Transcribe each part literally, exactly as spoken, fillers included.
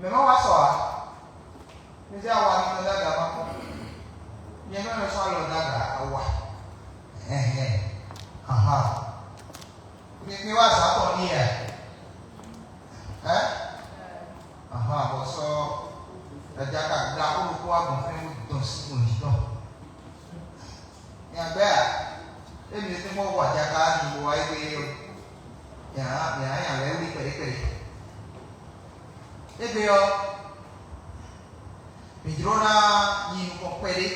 Mɛ ma wá sɔ ǎ. Mi zé awa mitɔn ɖó aga ma kpɔ́n. Nyɛ mɛ mɛ sɔ́ alɔ ɖó aga awa. Ɛhɛn. Ahan. Mi mi wá zǎn tɔn ɖíe a? Ɛ? Ahan, bɔ sɔ́ ɖaɖa ka ɖaxó ɖokpó wá gbɔn fínɛ́ bó dɔn sí gbɔn jǐ tɔn. Nya gbɛ́ a? Emi ɖo tɛ́nkpɔ́n xo ajaka ni bo wá égbé é ɔ́, nya nya nya lɛ́ wlí kpɛɖé kpɛɖé. Égbé ɔ́, mǐ jló ná yi nukɔn kpɛɖé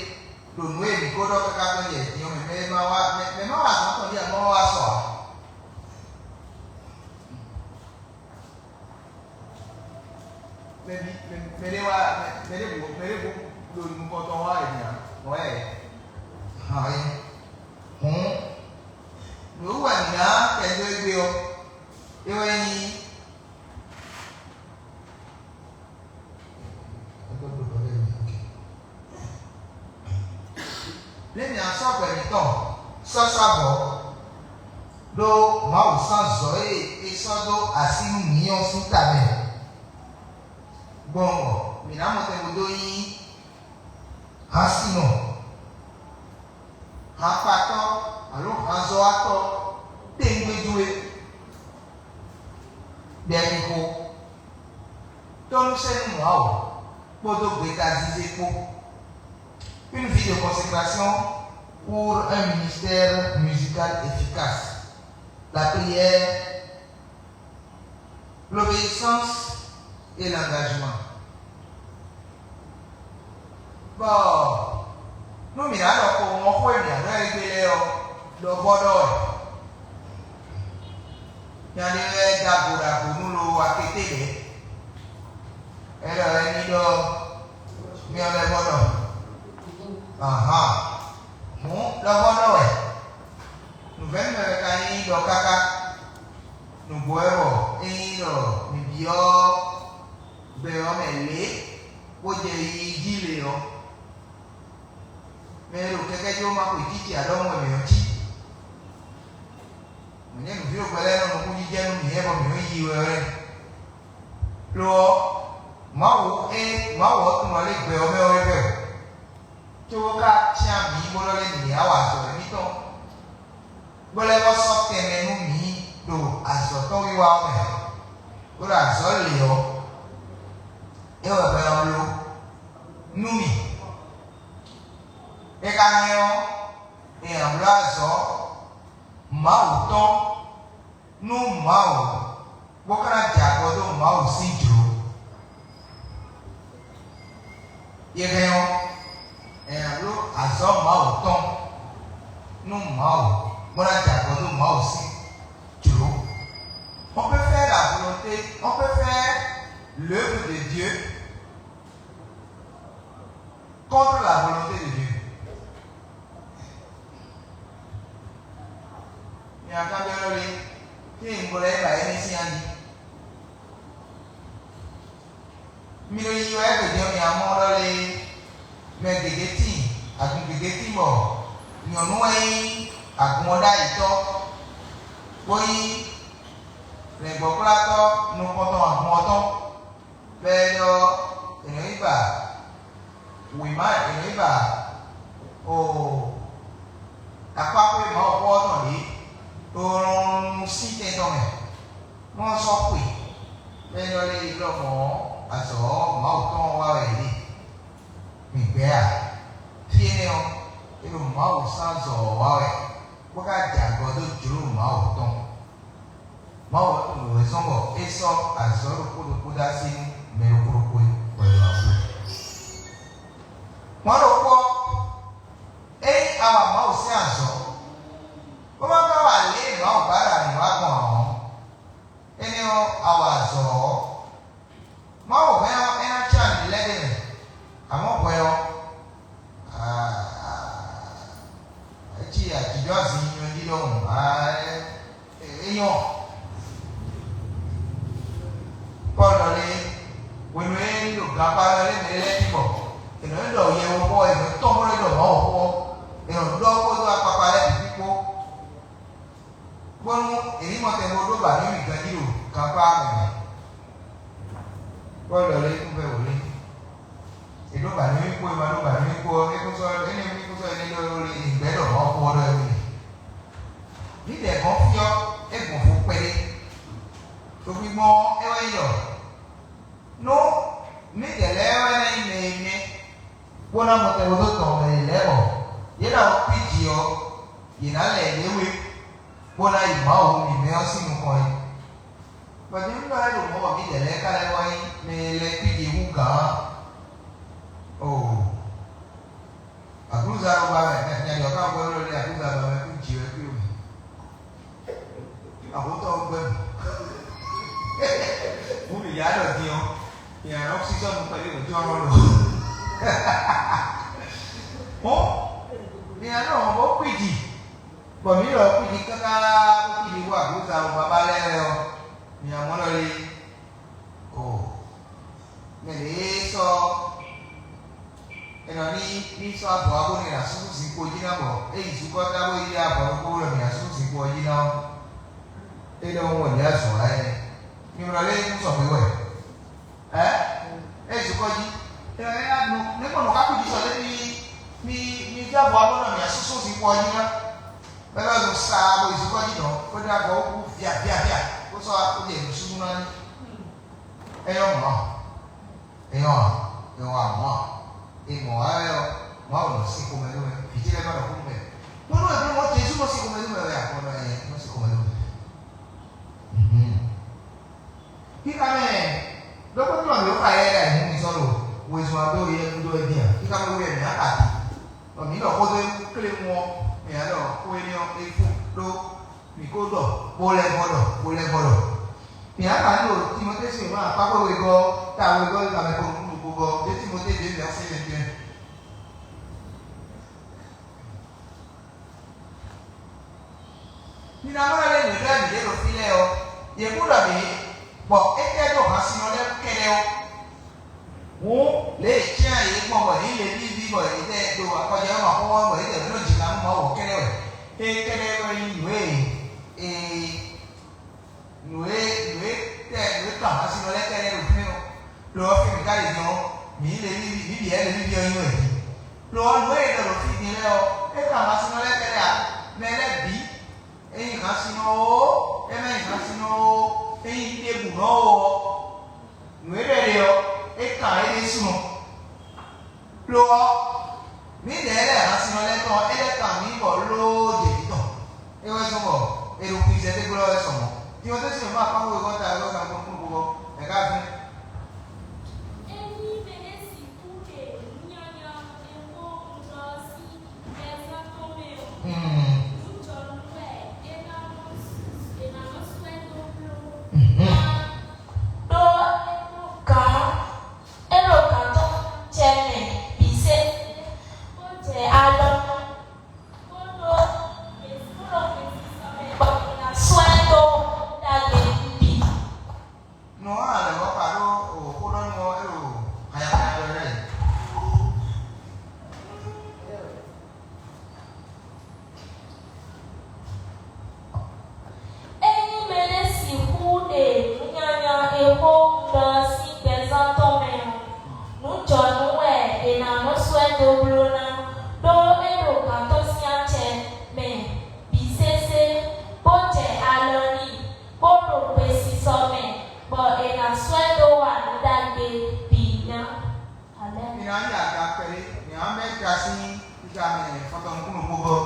ɖo nǔ e mǐ ko ɖɔ káká gbɔn jɛ din ɔ́ mɛ. Mɛ e ma wá mɛ mɛ ma wá azɔ̌ tɔn ɖíe ǎ, ma wá sɔ ǎ. Mɛ mɛ mɛ ɖé wá mɛ mɛ ɖé bǔ mɛ ɖé bǔ ɖo nukɔn tɔn wá wɛ din ǎ, mɔ̌ wɛ hǎn é. Hǔn nǔ e wú wɛ mǐ ná kɛ dó égbé ɔ́, é wɛ nyí Lě mǐ ná sɔ́ gbɛ mǐtɔn sɔ́ sɔ́ avɔ ɖó Mawu sín azɔ̌ e é sɔ́ dó así nú mǐ ɔ́ sín ta mɛ, gbɔn bɔ mǐ ná mɔ tɛn bó dó nyí hansinɔ, hankpatɔ́ alo hanzɔ́watɔ́ tɛngbɛ́ jú é. Ɖɛxixo, tɔ́ nú sɛ́n nú Mawu kpódó gbeta zízé kpó. Une vie de consécration pour un ministère musical efficace. La prière, l'obéissance et l'engagement. Bɔ nú mǐ ná ɖɔ xomɔxó e mǐ ná ɖɔ égbé lɛ́ɛ ɔ́, ɖɔ vɔ́ ɖɔ wɛ. Nya ɖé lɛ́ɛ ɖago ɖago nú lo akété lɛ́ɛ. É ɖɔ é ní ɖɔ myɔ lɛ́ɛ vɔ́ ɖɔ. Ahan. Hǔn ɖɔ vɔ́ ɖɔ wɛ. Nǔvɛ́nú mɛ wɛ ka nyí ɖɔ káká. Nǔgbó wɛ bɔ é nyí ɖɔ mǐ byɔ́ gbɛ ɔ́ mɛ lě bó jɛ yiyi jí lě ɔ́, mɛ e ɖo kɛkɛ́ jó ma xwe jǐ ce aɖɔ́ wɛ mǐ nɔ cí. Mǐ nyí nǔví ɖo gbɛ lɛ́ɛ nɔ nukúnjijɛ nú mǐ hɛn bɔ mǐ nɔ yi wɛ ɔ́ lɛ́ɛ. Lo ɔ́, Mawu e Mawu ɔ́ tunwun ɔ lé gbɛ ɔ́ mɛ ɔ́ wɛ vɛ o. Cóbó ka cyán mǐ bó nɔ́ lɛ́ nǐ yá wa azɔ̌ émítɔn, bó lɛ́ vɔ́ sɔ́ tɛnmɛ nú mǐ ɖo azɔ̌ tɔn wiwa ɔ́ mɛ, bó ɖo azɔ̌ lě ɔ́, é wɛ hwɛ ɔ́ bló nú mì. É ka hɛn ɔ́, è nǎ bló azɔ̌ Mawu tɔn nú Mawu, bó ka ná jɛ akɔ dó Mawu sín jlǒ. Yɛ hɛn ɔ́, è nǎ bló azɔ̌ Mawu tɔn nú Mawu, bó ná jɛ akɔ dó Mawu sín jlǒ. On peut faire la volonté, on peut faire l'œuvre de Dieu contre la volonté de Dieu. Mi akanbyɔ́ ɖɔ lé, fí e un gblɔ é ba é ní sín a nyi? Mi ɖo yiyi wɛ gbe din ɔ́, mi amɔ ɖɔ lé, mɛ gěgé tíin, agun gěgé tíin bɔ nyɔ̌nu wɛ nyí agun ɔ́ ɖ'ayǐtɔ́, bó nyí lɛ̌ngbɔ́kplátɔ́ nukɔntɔn agun ɔ́ tɔn. Bɔ é ɖɔ è nɔ yi ba wěma, è nɔ yi ba o akpákpé Mawuxó ɔ́ tɔn ɖě ɖo lɔnlɔn sín tɛn tɔn mɛ, nú ɔ́ sɔ́ xwe, bɔ é ɖɔ lé ɖɔ mɔ̌ azɔ̌ Mawu tɔn ɔ́ wa wɛ yě ɖe. Mi gbɛ̌ a? Fí énɛ́ ɔ́, é ɖo Mawu sín azɔ̌ ɔ́ wa wɛ, bó ka jɛ agɔ dó jlǒ Mawu tɔn. Mawu ɔ́ tunwun wězɔ́n bɔ é sɔ́ azɔ̌ ɖokpó ɖokpó dó así nú mɛ ɖokpó ɖokpó e hwɛndo ǎ xwé. Mɔ̌ ɖokpó ɔ́, ényí a wa Mawu sín azɔ̌, bó ma ka wa lě e Mawu ba ɖo amǐ wá gbɔn ǎ ɔ́, énɛ́ ɔ́, a wa azɔ̌ ɔ́. Mawu hɛn ɔ́, é ná cí amǐ lɛ́ ɖe mɛ, amɔ̌ hwɛ ɔ́, aa, é cí ajǐjɔ́ azin nyɔ́ jí ɖɔhun, aa, é, é, é nyɔ́. Pɔ́lu ɖɔ lé, hwenu e é ɖo gankpá ɔ́ lé mɛ lɛ́ɛ cí bɔ è nɔ ɖɔ yɛwexó ɔ́, è nɔ tɔ́n bó nɔ́ ɖɔ Mawuxó ɔ́, è nɔ ɖɔ kpódó akpakpa lɛ́ɛ bǐ kpó. Bónú è ní mɔ tɛn bó ɖó ba nú mì ganjí ɖo gankpá ɔ́ mɛ mɛ. Bó Pɔ́lu ɖɔ lé kún vɛ wǒ lé. È ɖó ba nú mì kpó, è ma ɖó ba nú mì kpó ɔ́, é kún sɔ́ énɛ́ mì kún sɔ́ énɛ́ ɖɔ lé, è gbɛ̌ ɖɔ mɔ̌ kpó ɔ́ ɖɔ é wú. Mǐdɛɛ gɔ́n fí ɔ́, é gbɔn fó kpɛɖé. Togbígbɔn ɔ́, é wɛ nyí ɖɔ nú mǐdɛɛ lɛ́ɛ wɛ ná nyí mɛ e mɛ, bó ná mɔ tɛnmɛ dó dɔn mɛ yědɛɛ bɔ yě ná wɔ kwíji ɔ́, yě ná lɛ yě we, bó ná yi Mawu mǐmɛ́ ɔ́ sín nukɔn é. Bɔ din ɖɔ é ɖo mɔ̌ bɔ mǐdɛɛ lɛ́ɛ ka lɛ́ wá nyí mɛ e lɛ́ kwíji hú gǎn ɔ́. Oo, aglǔza ɔ́ ba wɛ nya ɖi ɔ́ ká gbɔ ɖɔ lé aglǔza ba wɛ kú jǐ wɛ kú mì. Ahotɔ ɔ́ gbɛ mì. Mú mi yá ɖɔ din ɔ́, mi ǎ nɔ sísɔ nukpɛ́ ɖé wǒ jɔ ɔ́ lɔ. Hɔn, mi ǎ nɔ hɔn bó kwíji. Bɔ mǐ lɔ kwíji káká bó kwíji wú aglǔza ɔ́ babá lɛ́ɛ wɛ ɔ́, mi ǎ mɔ ɖɔ lé? Oo, mɛ ɖě sɔ́ è nɔ ní ní sɔ́ avɔ ɔ́ bónú è nǎ súnsún zinkpo jí ná bɔ é yi zukɔ́ tá bó yi avɔ ɖokpó bó ɖɔ mǐ ná súnsún zinkpo ɔ́ jí ná ɔ́, é ɖɔ wɔ ní azɔ̌ wá énɛ́. Mi mlɔ lé nú sɔgbe wɛ. Ɛ é zukɔ́ jí. Ɛ ɛ nu ne mɔ nɔ ká kú jí sɔ lé mi mi mi jɛ avɔ ɔ́ bónú mǐ ná súnsún zinkpo ɔ́ jí ná. Bɛ́ bɛ́ zɔn saa bó yi zukɔ́ jí dɔn bó ɖó avɔ wú via via via bó sɔ́ wá kó jɛ nǔsúnnú ná ní. É nyɔ́ mɔ̌ a? É nyɔ́ a? É nyɔ́ a mɔ̌ a? È mɔ̌ wá wɛ ɔ́, Mawu nɔ sin xomɛ nú mɛ, vǐ ce lɛ́ɛ nɔ ɖɔ xó nú mɛ. Bónú è bló mɔ̌ Jezu nɔ sin xomɛ nú mɛ wɛ a? Bɔ nɔ ɛ nɔ sin xomɛ nú mɛ. Mhm. Kíká mɛ ɖokpónɔ mǐ xá yɛ ɖo ayǐ mú mi sɔ́ ɖo wezun ado yɛ gúdo wɛ dín a? Kíká mɛ wú yɛ mǐ á ka di. Bɔ mǐ ɖɔ xó dó kléwún ɔ́, mǐ á ɖɔ xó énɛ́ ɔ́ é fó ɖó mǐ ko ɖɔ bó lɛ́ vɔ ɖɔ bó lɛ́ vɔ ɖɔ. Mǐ á ka ɖo Timɔtée sín wěma akpá xwé wegɔ́ ta wegɔ́ e gamɛ ko nukúnnú ko gɔ́ ɖé Timɔtée ɖě mǐ á se mɛ tɛn. Mi ná mɔ lɛ́ ɖě nǔ lɛ́ɛ mǐ ɖe ɖo fí lɛ́ɛ ɔ́, yě kú ɖɔ mǐ, bɔ étɛ́ ɖó hansinɔ lɛ́ɛ kɛ́ɖɛ́ ɔ́. Hǔn lě e è cyán yě gbɔn bɔ yě nyí Levíi ví bɔ yě ɖo akɔjɔ ɔ́ ma xɔ́ bɔ yě ɖɔ nǔ jǐ ná nú Mawu ɔ́ kɛ́ɖɛ́ wɛ. É kɛ́ɖɛ́ wɛ nyí nǔ e è nǔ e nǔ e tɛ nǔ e kan hansinɔ lɛ́ɛ kɛ́ɖɛ́ ɖo fínɛ́ ɔ́. Lo ɔ́, fí mǐ ka ɖe din ɔ́, mǐ nyí Levíi ví, mǐ bǐ wɛ Levíi ví ɔ́ nyí wɛ din. Lo ɔ́, nǔ e è ɖɔ ɖo fí din lɛ́ɛ ɔ́, é kan hansinɔ lɛ́ɛ kɛ́ɖɛ́ ǎ. Mɛ lɛ́ɛ bǐ, é nyí hansinɔ ó, é ma nyí hansinɔ ó, é nyí ɖěbǔnɔ ó ɔ́, nǔ e ɖɔ è ɖe ɔ́, é kan é ɖésúnɔ. Lo ɔ́, mǐdɛɛ lɛ́ɛ hansinɔ lɛ́ɛ tɔn ɔ́, é lɛ́ kan mǐ bɔ lóó jɛ jǐ tɔn. É wɛ zɔ́n bɔ è ɖo xwizɛ ɖé glɔ́ wɛ sɔ mɔ̌. Timɔtée sín wěma kpán wegɔ́ ta wegɔ́ ta kpɔ́n kpɔ́n kpɔ́n, mɛ ká fín. Ényí mɛɖé sixú ɖe nǔ nyanya e xó un ɖɔ ɔ́ sín gbɛzán tɔn mɛ ɔ́, nǔjɔnú wɛ é ná nɔ su, è nǎ nɔ su ɛ dó bló ná. Ɖó é nɔ gǎn, é ɖo gǎn tɔn jɛ mɛ bǐ sésé, bó jɛ alɔ ná, bó ɖó gběsísɔ mɛ bɔ è nǎ su ɛ dó ɖagbe bǐ. Nǔ ɔ́, a lɛ̌ vɔ́ kpa ɖó xóɖɔ́nú ɔ́, é ɖo hanyahanya ɖɔ lɛ́ɛ. Ényí mɛɖé sixú ɖe nǔ nyanya e xó un ɖɔ ɔ́ sín gbɛzán tɔn mɛ ɔ́, nǔjɔnú wɛ è nǎ nɔ sɔ́ ɛ dó bló ná, ɖó é ɖo gǎn tɔn sín acɛ mɛ bǐ sésé, bó jɛ alɔ n'i, bó ɖo gbesisɔ mɛ, bɔ è nǎ sɔ́ ɛ dó wa nǔ ɖagbe bǐ ná. Amɛ́. Mi ná yi aga kpɛɖé, mi ná mɛ ga sín yiga mɛ fɔtɔnukúnukúgɔ́.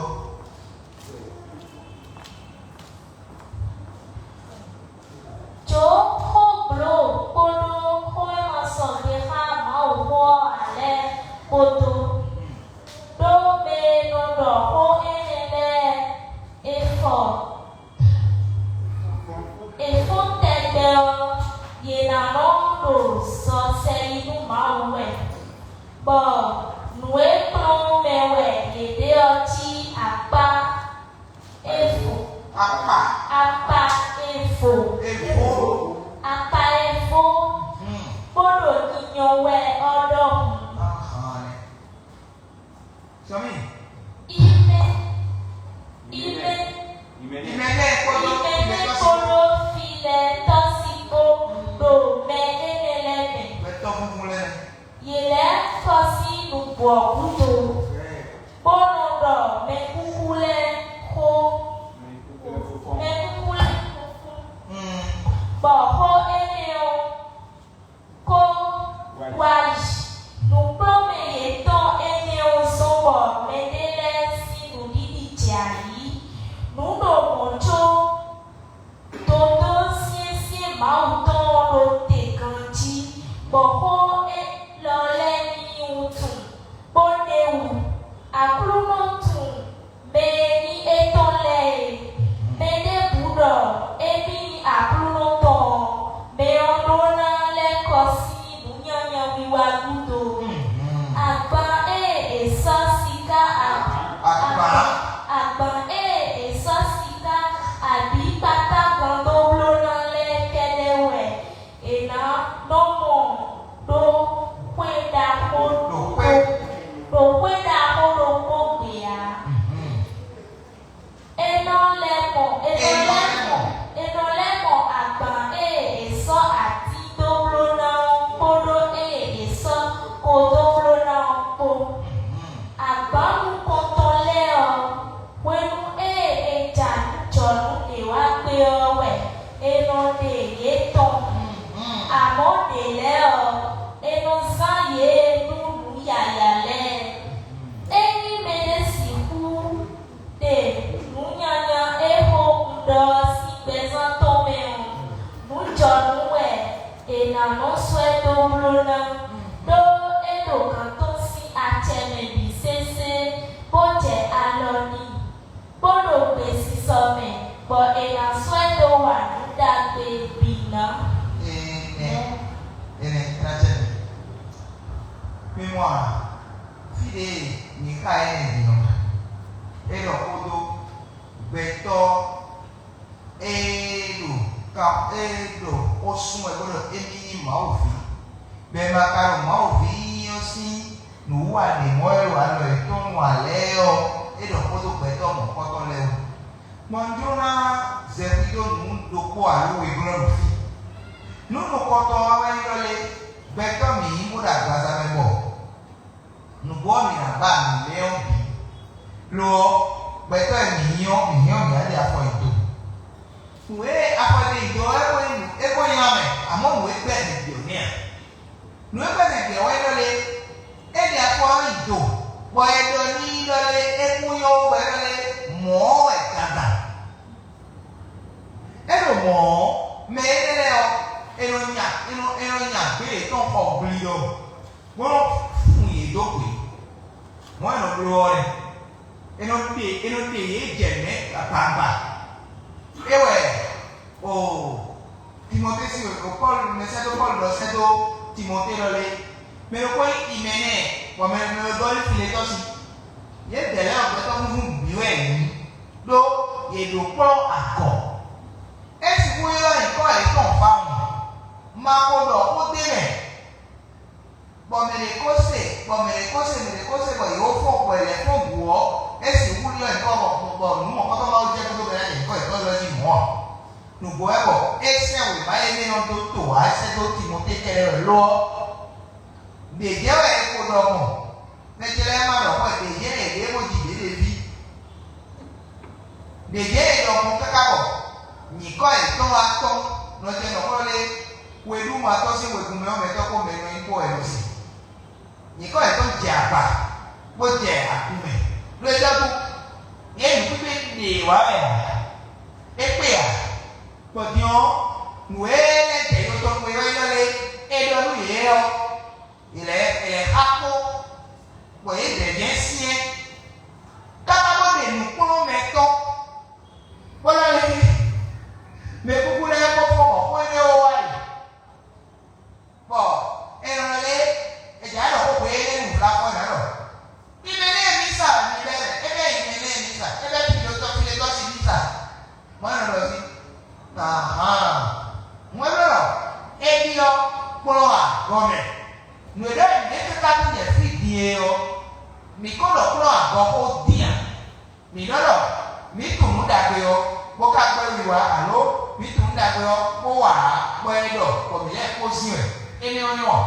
Jǒ xógblǒ kpódó xó e ma sɔgbe xá Mawuxó ɔ́ ǎ lɛ́ɛ kpódó, ɖó mɛ e nɔ ɖɔ xó énɛ́ lɛ́ɛ é fɔ. È fɔ́n tɛgbɛ ɔ́, yě ná nɔ ɖo zɔ sɛ yi nú Mawu wɛ, bɔ nǔ e kplɔ́n mɛ wɛ yě ɖe ɔ́ cí akpá evo. Akpa. Akpa evo. Evo. Akpa evo. Hmm. Bó ɖo nyinyɔ wɛ ɔ́ ɖɔhun. Ahàn. bɔ gúdo, bó nɔ ɖɔ mɛkúkú lɛ́ɛ xó, mɛkúkú lɛ́ɛ xó fún, bɔ xó énɛ́ ɔ́ kó wá yi. Nǔkplɔ́nmɛ yětɔn énɛ́ ɔ́ zɔ́n bɔ mɛɖé lɛ́ɛ sín nǔɖiɖi jɛ ayǐ. Nǔ ɖo mɔ̌ có dodó syɛ́nsyɛ́n Mawu tɔn ɔ́ ɖo te ganjí, bɔ xó élɔ́ lɛ́ɛ ní nyí wuntun, bó ɖ'é wú. Aklúnɔ tunwun mɛ e nyí étɔn lɛ́ɛ e. Mɛ ɖěbǔ ɖɔ émí nyí Aklúnɔ tɔn ɔ́, mɛ ɔ́ ɖó ná lɛ́ kɔ sín nǔ nyanya wiwa gúdo. Agban e è sɔ́ siká a- Agban. Agban e è sɔ́ siká abǐ kpátágan dó bló ná lɛ́ɛ kɛ́ɖɛ́ wɛ è nǎ nɔ mɔ ɖó xwé ɖaxó Ɖo xwé. Ɖo xwé ɖaxó ɖokpó gbe ǎ. Mhm. É nɔ lɛ́ mɔ, é nɔ lɛ́ mɔ, é nɔ lɛ́ mɔ agban e è sɔ́ atín dó bló ná ɔ́ kpódó e è sɔ́ ko dó bló ná ɔ́ kpó. Agban nukɔntɔn lɛ́ɛ ɔ́, hwenu e è ja nǔ jɔ nú ɖě wá gbé ɔ́ wɛ è nɔ ɖe yě tɔn. Amɔ̌ ɖě lɛ́ɛ ɔ́, è nɔ zán yě nú nǔ yǎyá lɛ́ɛ. Ényí mɛɖé sixú ɖe nǔ nyanya e xó un ɖɔ ɔ́ sín gbɛzán tɔn mɛ ɔ́, nǔ jɔ nú wɛ è nǎ nɔ sɔ́ ɛ dó bló ná, ɖó é ɖo gǎn tɔn sín acɛ mɛ bǐ sésé, bó jɛ alɔ n'i, bó ɖo gbesisɔ mɛ, bɔ è nǎ sɔ́ ɛ dó wa nǔ ɖagbe bǐ ná. Énɛ́, énɛ́, é ná jɛ mɛ. Mi mɔ a? Fí ɖě Mixayɛ́li din ɔ́, é ɖɔ xó dó gbɛtɔ́ e ɖo ka e ɖo xó sún wɛ bó ɖɔ émí nyí Mawu ví, bɔ è ma ka ɖo Mawu ví nyínyí ɔ́ sín nǔwiwa ɖě mɔ wɛ ɖo alɔ yětɔn nu ǎ lɛ́ɛ ɔ́, é ɖɔ xó dó gbɛtɔ́ mɔ̌hunkɔtɔn lɛ́ɛ wú. Gbɔn un jló ná zɛ xwídó nǔ ɖokpó alo wegɔ́ ɖo fí. Nǔ nukɔntɔn ɔ́ wɛ nyí ɖɔ lé, gbɛtɔ́ mǐ nyí bó ɖo agbaza mɛ bɔ nǔgbó ɔ́ mǐ ná ba nǔ lɛ́ɛ ɔ́ bǐ. Lo ɔ́, gbɛtɔ́ e mǐ nyí ɔ́, mǐ hɛn ɔ́ mǐ ná ɖe afɔ nyi do. Nǔ e afɔ ɖe nyi do ɔ́, é ko nyí nǔ é ko nyí lanmɛ, amɔ̌ nǔ e gbɛ́ hɛn gbě ɔ́ nɛ́ ǎ. Nǔ e gbɛ́ hɛn gbě ɔ́ wɛ nyí ɖɔ lé, é ɖe afɔ ɔ́ nyi do, bɔ è ɖɔ n'i ɖɔ lé, é kún nyɔ́ wú bɔ é ɖɔ lé, mɔ̌ ɔ́ wɛ dandan. É ɖo mɔ̌ ɔ́, mɛ énɛ́ lɛ́ɛ ɔ́, è nɔ nya è nɔ è nɔ nya gbě yětɔn xɔ gbli ɖɔhun, bó nɔ́ fun yě dó gbe. Mɔ̌ è nɔ bló ɔ́ lɛ́ɛ, è nɔ ɖe è nɔ ɖe yě jɛ mɛ̌ gbagba. É wɛ o Timɔtée sín o Pɔ́lu mɛ sɛ́dó Pɔ́lu ɖɔ sɛ́dó Timɔtée ɖɔ lé, mɛ ɖokpó nyí Imɛnɛ́ɛ, bɔ mɛ mɛ ɖokpó nyí Filetɔ́si. Yědɛɛ lɛ́ɛ ɔ́ gbɛtɔ́ nú bǐ wɛ yě nyí, ɖó yě ɖo kplɔ́n agɔ. É sixú ylɔ́ nyǐkɔ yětɔn Fawun, ma ko ɖɔ xó d'é mɛ, bɔ mɛ ɖě ko se, bɔ mɛ ɖě ko se, mɛ ɖě ko se, bɔ yě wó fɔ́n bɔ yě lɛ́ fɔ́n bǔ ɔ́, é sixú ylɔ́ nyǐkɔ bɔ bɔ nǔ mɔ̌kɔtɔn ma wú jɛ gúdo bɔ é ná jɛ nyǐkɔ yětɔn ylɔ́ jí mɔ̌ ǎ. Nǔgbó wɛ bɔ é sɛ́ wěma e mɛ nɔ dó to ǎ é sɛ́ dó Timɔtée kɛ́ɖɛ́ wɛ lo ɔ́, ɖě jɛ wɛ è ko ɖɔ gbɔn. Mɛ ce lɛ́ɛ ma ɖɔ xó e ɖě jɛ è ɖě bó ji ɖěɖě ví. Ɖě jɛ è ɖɔ gbɔn káká bɔ nyǐkɔ yětɔn wá tɔ́n nɔ jɛ nɔ xlɔ́ lé we ɖú ma tɔ́ sín wegun mɛ ɔ́ mɛ tɔ́ kpó mɛ nɔ nyí kpó wɛ nɔ se. Nyǐkɔ yětɔn jɛ agba, bó jɛ agun mɛ, ɖó é ɖɔ dó yě nǔkpíkpé ɖě wá wɛ ǎ. É kpé ǎ. Bɔ din ɔ́, nǔ e lɛ́ jɛ yo tɔn xwe wɛ nyí ɖɔ lé, é ɖɔ nú yě ɔ́, yě lɛ́ yě lɛ́ xá kpó, bɔ yě dɛ jɛ́n syɛ́n, káká bó ɖe nǔkplɔ́nmɛtɔ́, bó lɛ́ lé mɛ kúkú lɛ́ɛ kpó fɔ́n bɔ xó énɛ́ ɔ́ wá yi. Bɔ è nɔ lé è jǎ ɖɔ xó hwe énɛ́ nu vlakɔ nǎ ɖɔ. Imɛnɛ́ɛ mísa mi bɛ́ mɛ, é bɛ́ imɛnɛ́ɛ mísa, é bɛ́ Filetɔ́ Filetɔ́si mísa. Mɔ̌ è nɔ ɖɔ jí. Ahan. Mɔ̌ é nɔ ɖɔ é ɖi ɔ́ kplɔ́n agɔ mɛ. Nǔ e ɖɔ nǔ e káká nú nyɛ fí din é ɔ́, mǐ ko ɖɔ kplɔ́n agɔ xó dín ǎ. Mǐ nɔ ɖɔ mǐ tunwun nǔ ɖagbe ɔ́, bó ka gbɛ́ wiwa alo mǐ tunwun nǔ ɖagbe ɔ́, bó wa ǎ, bɔ é ɖɔ bɔ mǐ lɛ́ kpó zín wɛ. Énɛ́ ɔ́ nyɔ́ ǎ.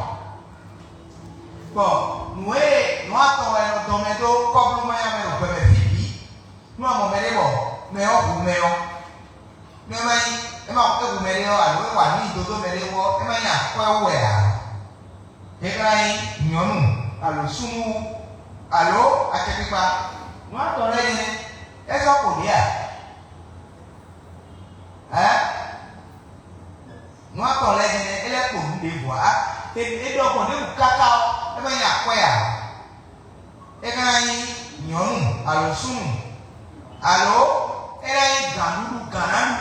Bɔ nǔ e nǔ atɔn wɛ nɔ dɔn mɛ dó kɔ́blúmanya mɛ ɖo gbɛmɛ fí bǐ. Nú a mɔ mɛɖé bɔ mɛ ɔ́ hu mɛ ɔ́, nú é má nyí é má hu mɛɖé ɔ́, alo é wa nǔ nyi dodó mɛɖé wú ɔ́, é má nyí akwɛ́ wú wɛ ǎ. É ka ná nyí nyɔ̌nu, alo súnnu, alo acɛkpikpa. Nǔ atɔn lɛ́ɛ nyí nɛ́, é sɔ́ xo ɖě a? Ɛ? Nǔ atɔn lɛ́ɛ nyí nɛ́, é lɛ́ kpo nǔ ɖěvo ǎ. É é ɖɔ gbɔn ɖěbǔ káká ɔ́, é má nyí akwɛ́ ǎ. É ka ná nyí nyɔ̌nu, alo súnnu, alo é ná nyí gǎnɖuɖu gǎnnáɖu.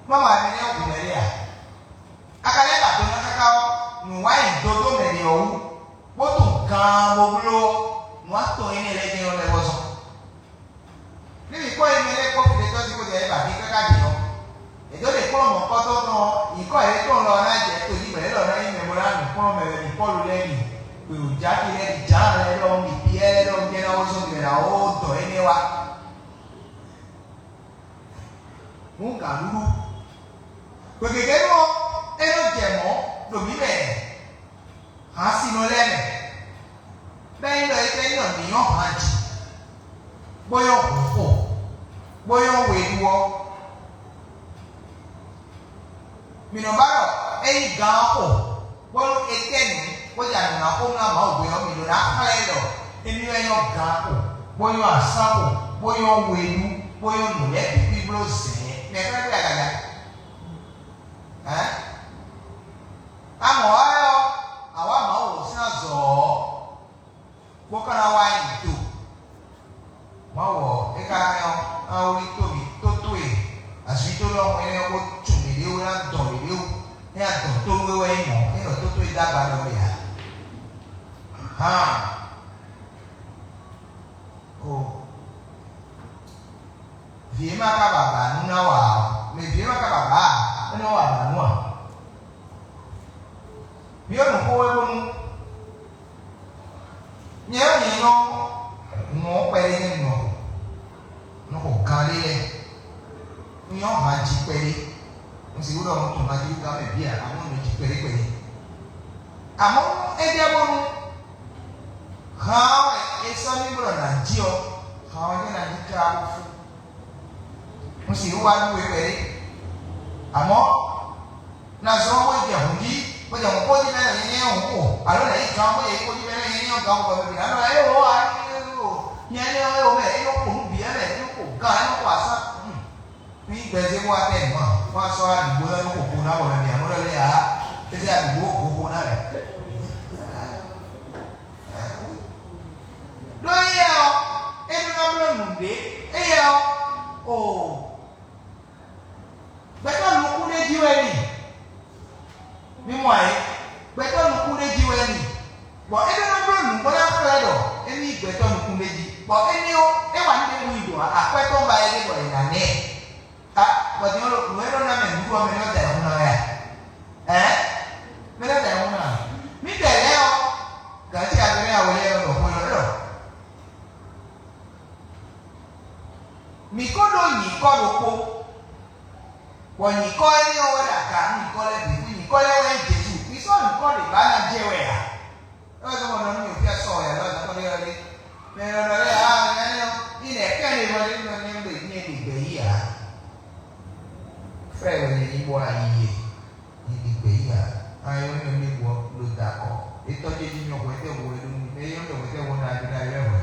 Má wa mi nɛ́ hu mɛ ɖé a? A ka lɛ́ ba do ná káká ɔ́, nǔ wa nyi dodó mɛ ɖě ɔ́ wú, bó tunwun gaan bó bló ɔ́, nǔ atɔn énɛ́ lɛ́ɛ jɛ́n nɔ lɛ́ vɔ́ zɔn. Ní mǐ kpɔ́n yi mɛ lɛ́ɛ kpɔ́n finɛtɔ́ jí bó jɛ yě ba bí káká din ɔ́, è dǒ ɖe kplɔ́n mɔ̌kɔ́tɔ́ tɔn ɔ́, nyǐkɔ yě kplɔ́n lɔ ná jɛ to jí bɔ yě lɔ ná nyí mɛ bó ná nǔ kplɔ́n mɛ wɛ ɖi Pɔ́lu lɛ́ɛ ɖi, ɖo Jaki lɛ́ɛ ɖi Jǎan lɛ́ɛ ɖɔhun ɖi Piyɛ́ɛ lɛ́ɛ ɖɔhun jɛ́n ná wó zɔ́n mɛ ná wó dɔn énɛ́ wá. Nǔ gǎnɖuɖu. Gbe gěgé nú ɔ́, é nɔ jɛ mɔ̌ ɖo mǐ mɛ hǎnsinɔ lɛ́ɛ mɛ, bɔ é nyí ɖɔ é ka nyí ɖɔ mǐ nyɔ́ han jí, bó nyɔ́ hǔn xo, bó nyɔ́ we ɖu ɔ́, mǐ nɔ ba ɖɔ é nyí gǎn ɔ́ xo, bónú é kɛ nǔ, bó jɛ anɔ̌ ná xo nú Mawu hwe ɔ́, mǐ ɖó ná xlɛ́ ɖɔ émí wɛ nyɔ́ gǎn xo, bó nyɔ́ asán xo, bó nyɔ́ we ɖu, bó nyɔ́ nǔ lɛ́ɛ bǐ kpíbló zɛ̌n. Mɛ xlɛ́ gbé agaga. Hɛ̌n? A mɔ wá wɛ ɔ́, a wǎ Mawu sín azɔ̌ ɔ́, bó ka ná wá nyi do. Mawu ɔ́, é ka hɛn ɔ́, ná wlí tó mǐ tó towe, azǐ tó lɔmɔ̌ énɛ́ ɔ́, bó tunwun mǐɖée wú, ná dɔn mǐɖée wú. É ná dɔn tó nú we wɛ nyí mɔ̌, é nɔ tó towe dó agba ɖɔ mɛ ǎ. Hǎn! O vǐ e ma ka ba ba nǔ ná wa ɔ́, mɛ vǐ e ma ka ba ba ǎ, é nɔ wa ba nǔ ǎ. Byɔ́ nǔ xó wɛ bónú nyɛ ɔ́ nyɛ nyɔ́ mɔ̌ kpɛɖé nɛ́ nɔ nɔ xo gan ɖé lɛ́ɛ. Un nyɔ́ han jí kpɛɖé. Un sixú ɖɔ un tunwun ganjí gán mɛ bǐ ǎ, amɔ̌ un nɔ jí kpɛɖé kpɛɖé. Amɔ̌ é jɛ bónú han ɔ́ wɛ è sɔ́ mì bó ɖɔ nǎ jí ɔ́, han ɔ́ jɛ́n ná jí tlá bó fú. Un sixú wá nú we kpɛɖé. Amɔ̌, na zɔ́n bó jɛ hǔn jí, bó jɛ hǔn kpó jí mɛ nɔ nyɛ nyɛ hǔn ko, alo nǎ yi gán bó jɛ yi kpó jí mɛ nɔ nyɛ nyɛ gán ko bɔ mɛ bǐ ná ɖɔ éwo ǎ, éwo nyɛ énɛ́ ɔ́ éwo mɛ, é nɔ xo nǔ bǐ mɛ, é nɔ xo gán, é nɔ xo asá. Ní gbɛzé bó wá tɛ nǔ a, bó wá sɔ́ aɖǐgbó lɛ́ɛ nú xo xo ná bɔ mɛ bǐ amɔ̌ ɖɔ lé ǎ, é zé aɖǐgbó xo xo ná lɛ. Ɖó éyɛ́ ɔ́, é ɖó ná bló nǔɖé, éyɛ́ ɔ́, o gbɛtɔ́ nukúnɖéjí wɛ ni. Mi mɔ ayé, gbɛtɔ́ nukúnɖéjí wɛ ni. Bɔ é ɖó ná bló nǔ bó ná xlɛ́ ɖɔ émí nyí gbɛtɔ́ nukúnɖéjí. Bɔ énɛ́ ɔ́, é wa nǔ ɖěbǔ yi ɖo akwɛ́ tɔn ba é ɖe bɔ è nǎ nɛ ɛ. A bɔ din ɔ́, nǔ e nɔ ná mɛ nǔɖuɖu ɔ́, mɛ nɔ da ayihún ná wɛ a? Ɛ? Mɛ nɔ da ayihún ná? Mǐdɛɛ lɛ́ɛ ɔ́, gǎnjí agbɛ́nɛ́ awe lɛ́ɛ nɔ ɖɔ xó élɔ́ ɖɔ: Mǐ ko ɖó nyǐkɔ ɖokpó, bɔ nyǐkɔ énɛ́ ɔ́ wɛ ɖo aga nú nyǐkɔ lɛ́ɛ bǐ, nyǐkɔ lɛ́ɛ wɛ nyí Jezu. Mi sɔ́ nyǐkɔ ɖě ba ná jɛ wɛ a? É wɛ zɔ́n bɔ nɔ nú mì fí asɔ wɛ alo azɔn kɔn ɖé wɛ ɖé. Mɛ e nɔ ɖɔ lɛ́ɛ ǎ, mɛ énɛ́ ɔ́, ní nɛ̌ kɛ́n ɖe nɔ ɖe nɔ nyɛ ɖe nyɛ ɖe gbɛ̌ yí ǎ. Frɛ́ wɛ nyɛ nyí bó ayi e, nyɛ ɖe gbɛ̌ yí ǎ. Ayɔ nyɔ mi bɔ ɖo da kɔ. Etɔ́ ce jí nyɔ hwɛtɛ́ hu wɛ ɖó nú mɛ e nyɔ hwɛtɛ́ hu ná ɖó ná ylɔ́ hwɛ.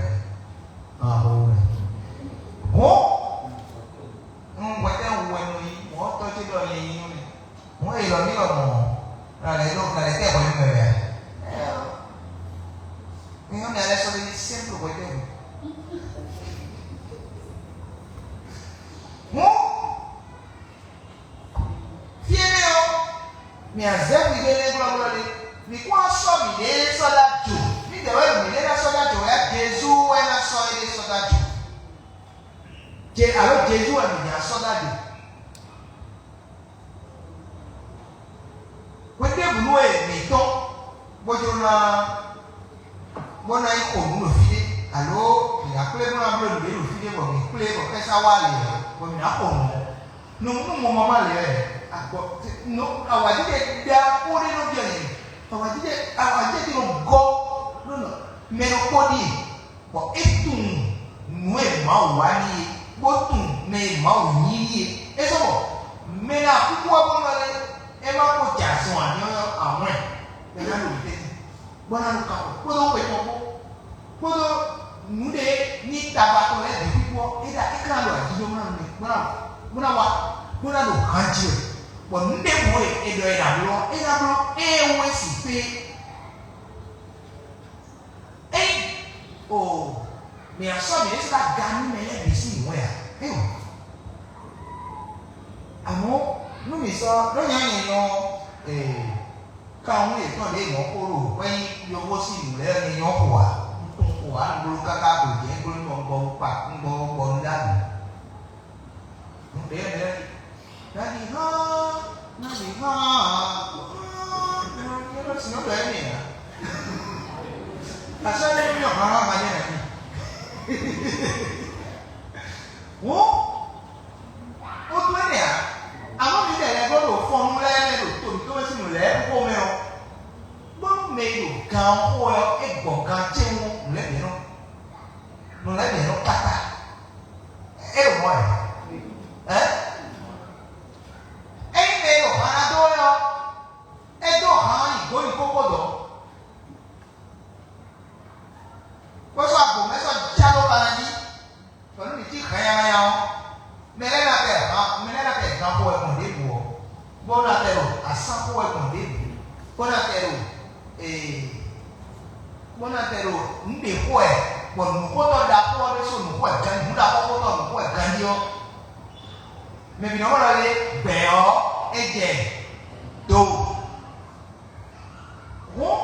Ahó wɛ. Hɔn. Un hwɛtɛ́ hu wɛ nɔ nyí, mɔ̌ tɔ́ ce ɖɔ nyɛ nyí nú mɛ. Mɔ̌ e lɔ mǐ lɔ mɔ̌, nɔ lɛ́ ɖó nɔ lɛ́ tɛ hwɛ nú mɛ wɛ a? Ɛ ɔ́, mi nyɔ́ mi alɛ sɔ́ ɖé ní sɛ́n ɖo hwɛ tɛ́ hwɛ. Hǔn, fí énɛ́ ɔ́, mǐ a zɛ hwi ɖé lɛ́ɛ glɔ́glɔ́ ɖé. Mǐ kún wá sɔ́ mǐɖée sɔ́ ɖó ajo. Mǐdɛɛ wɛ mǐɖée ná sɔ́ ɖó ajo wɛ a? Jezu wɛ ná sɔ́ éɖée sɔ́ ɖó ajo. Je alo Jezu wɛ mǐ ná sɔ́ ɖó ajo. Hweɖěbǔnu e mǐ tɔ́n bó jló ná bó ná yi xo nǔ ɖo fí ɖé, alo mǐ ná kplé bó ná bló nǔɖé ɖo fí ɖé bɔ mǐ kplé bɔ kɛ́sá wá lě ɔ́, bɔ mǐ ná xo nǔ ɔ́, nǔ nú mo ma ma lě wɛ, agbɔ nǔ awǎjijɛ ɖaxó ɖé nɔ byɔ́ nyɛ. Awǎjijɛ awǎjijɛ ɖo gɔ́ ɖó nɔ mɛ ɖokpó ɖíe, bɔ é tunwun nǔ e Mawu wa n'i é, bó tunwun mɛ e Mawu nyí n'i é. É sɔ́ bɔ mɛ e ná kúkú ɔ́ bó nɔ lɛ́ɛ, é má ko jɛ azɔn ǎ, nyɔ́ nyɔ́ awɔ̌n ɛ, bɔ é ná ɖo nǔ tɛ́ntin, bó ná ɖo kanxɔ kpódó xwe tɔn kpó, kpódó nǔɖé ní tagba tɔn lɛ́ɛ bǐ kúkú ɔ́, é ɖa é ka ná ɖo ajijɔ bó ná ɖo mɛ bó ná bó ná wa bó ná ɖo han ji wɛ. Bɔ nǔ ɖěbǔ e è ɖɔ è nǎ bló ɔ́, é ná bló éé wú é sin fé. Ényí o mǐ ná sɔ́ mǐ ɖésú ná ga nú mɛ lɛ́ɛ bǐ sín nǔ wɛ a? Éyo. Amɔ̌ nú mǐ sɔ́ ɖó nyanya nyɔ ee kawun yětɔn ɖě mɔ̌ xó ɖo hwɛ nyí yovó sín nǔ lɛ́ɛ ní nyɔ́ xo ǎ. Un tunwun xo ǎ, un bló káká gbe jɛ̌n gblo nú bɔ un gbɔ wú kpa un gbɔ wú gbɔ nú ɖ'ayǐ. Nǔɖé lɛ́ɛ nǎ ɖi hán, nǎ ɖi hán, nǎ ɖi hán, nǎ ɖi hán. Asɔ́ ɖé nyɔ hán hán hán nyɛ nǎ ɖi. Wǒ, ó dó énɛ́ ǎ. Amɔ̌ mi lɛ́ lɛ́ gbɔn ɖo fɔnnu lɛ́ɛ mɛ ɖo to mǐtɔn mɛ sín nǔ lɛ́ɛ xo mɛ ɔ́, bónú mɛ e ɖo gan ɔ́ xo wɛ ɔ́, é gbɔ gan ce wú nǔ lɛ́ɛ bǐ nɔ. Nǔ lɛ́ɛ bǐ nɔ káká. É ɖo mɔ̌ ɛ? Ɛ? Ényí mɛ e ɖo han ná dó wɛ ɔ́, é dó han ɔ́ yi gǒ yi kókó dɔ̌. Kó sɔ́ agbǒ mɛ sɔ́ já ɖó xana jí, bɔ nú mǐ cí hɛnyahɛnya ɔ́, mɛ lɛ́ɛ ná tɛ han, mɛ lɛ́ɛ ná tɛ gan xo wɛ gbɔn ɖěbǔ ɔ́, bó ná tɛ ɖo asán xo wɛ gbɔn ɖěbǔ, bó ná tɛ ɖo ee, bó ná tɛ ɖo nǔ ɖě xo wɛ, bɔ nǔxótɔ́ ɖaxó ɔ́ ɖésú nǔ xo wɛ ganjí, nǔ ɖaxó xótɔ́ nǔ xo wɛ ganjí ɔ́, mɛ bǐ nɔ xó ɖɔ lé gbɛ̌ ɔ́, é jɛ do. Hǔn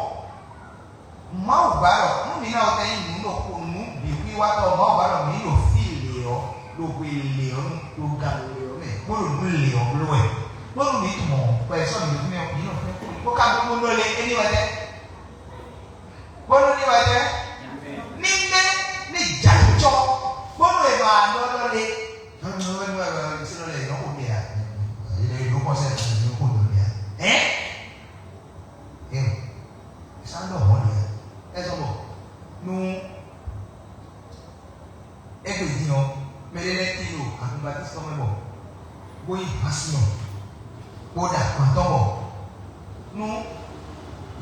Mawu ba ɖɔ nú mǐ ná wɛ nyí nǔ ɖokpó nǔ bǐ xwíwátɔ́, Mawu ba ɖɔ mǐ ɖo fí lě ɔ́, ɖo hwe lě ɔ́ nu, ɖo gan lě ɔ́ mɛ, bó ɖo nǔ lě ɔ́ bló wɛ. Bónú mǐ tunwun mɔ wɛ sɔ́ mǐ ɖo fínɛ́, mǐ nɔ fínɛ́, bó ka ɖó bó nɔ lé éní wɛ tɛ́. Bónú ní wɛ tɛ́. Ní mɛ ní jǎ cɔ, bónú è nɔ anɔ ɖɔ lé. Nɔ nɔ wɛ nɔ wɛ wɛ sínú lɛ yɔ ko ɖe a. Yɛ yɔ kɔsɛ yɔ ko ɖo ɖe a. Ɛ? Ɛ. Sandɔ hɔn ɖe a. Ɛ sɔ bɔ. Nú Égbé din ɔ́, mɛ ɖé lɛ́ɛ tíin ɖo agun Batisɔ mɛ bɔ bó yí Hasyɔn, bó ɖo agban tɔn bɔ nú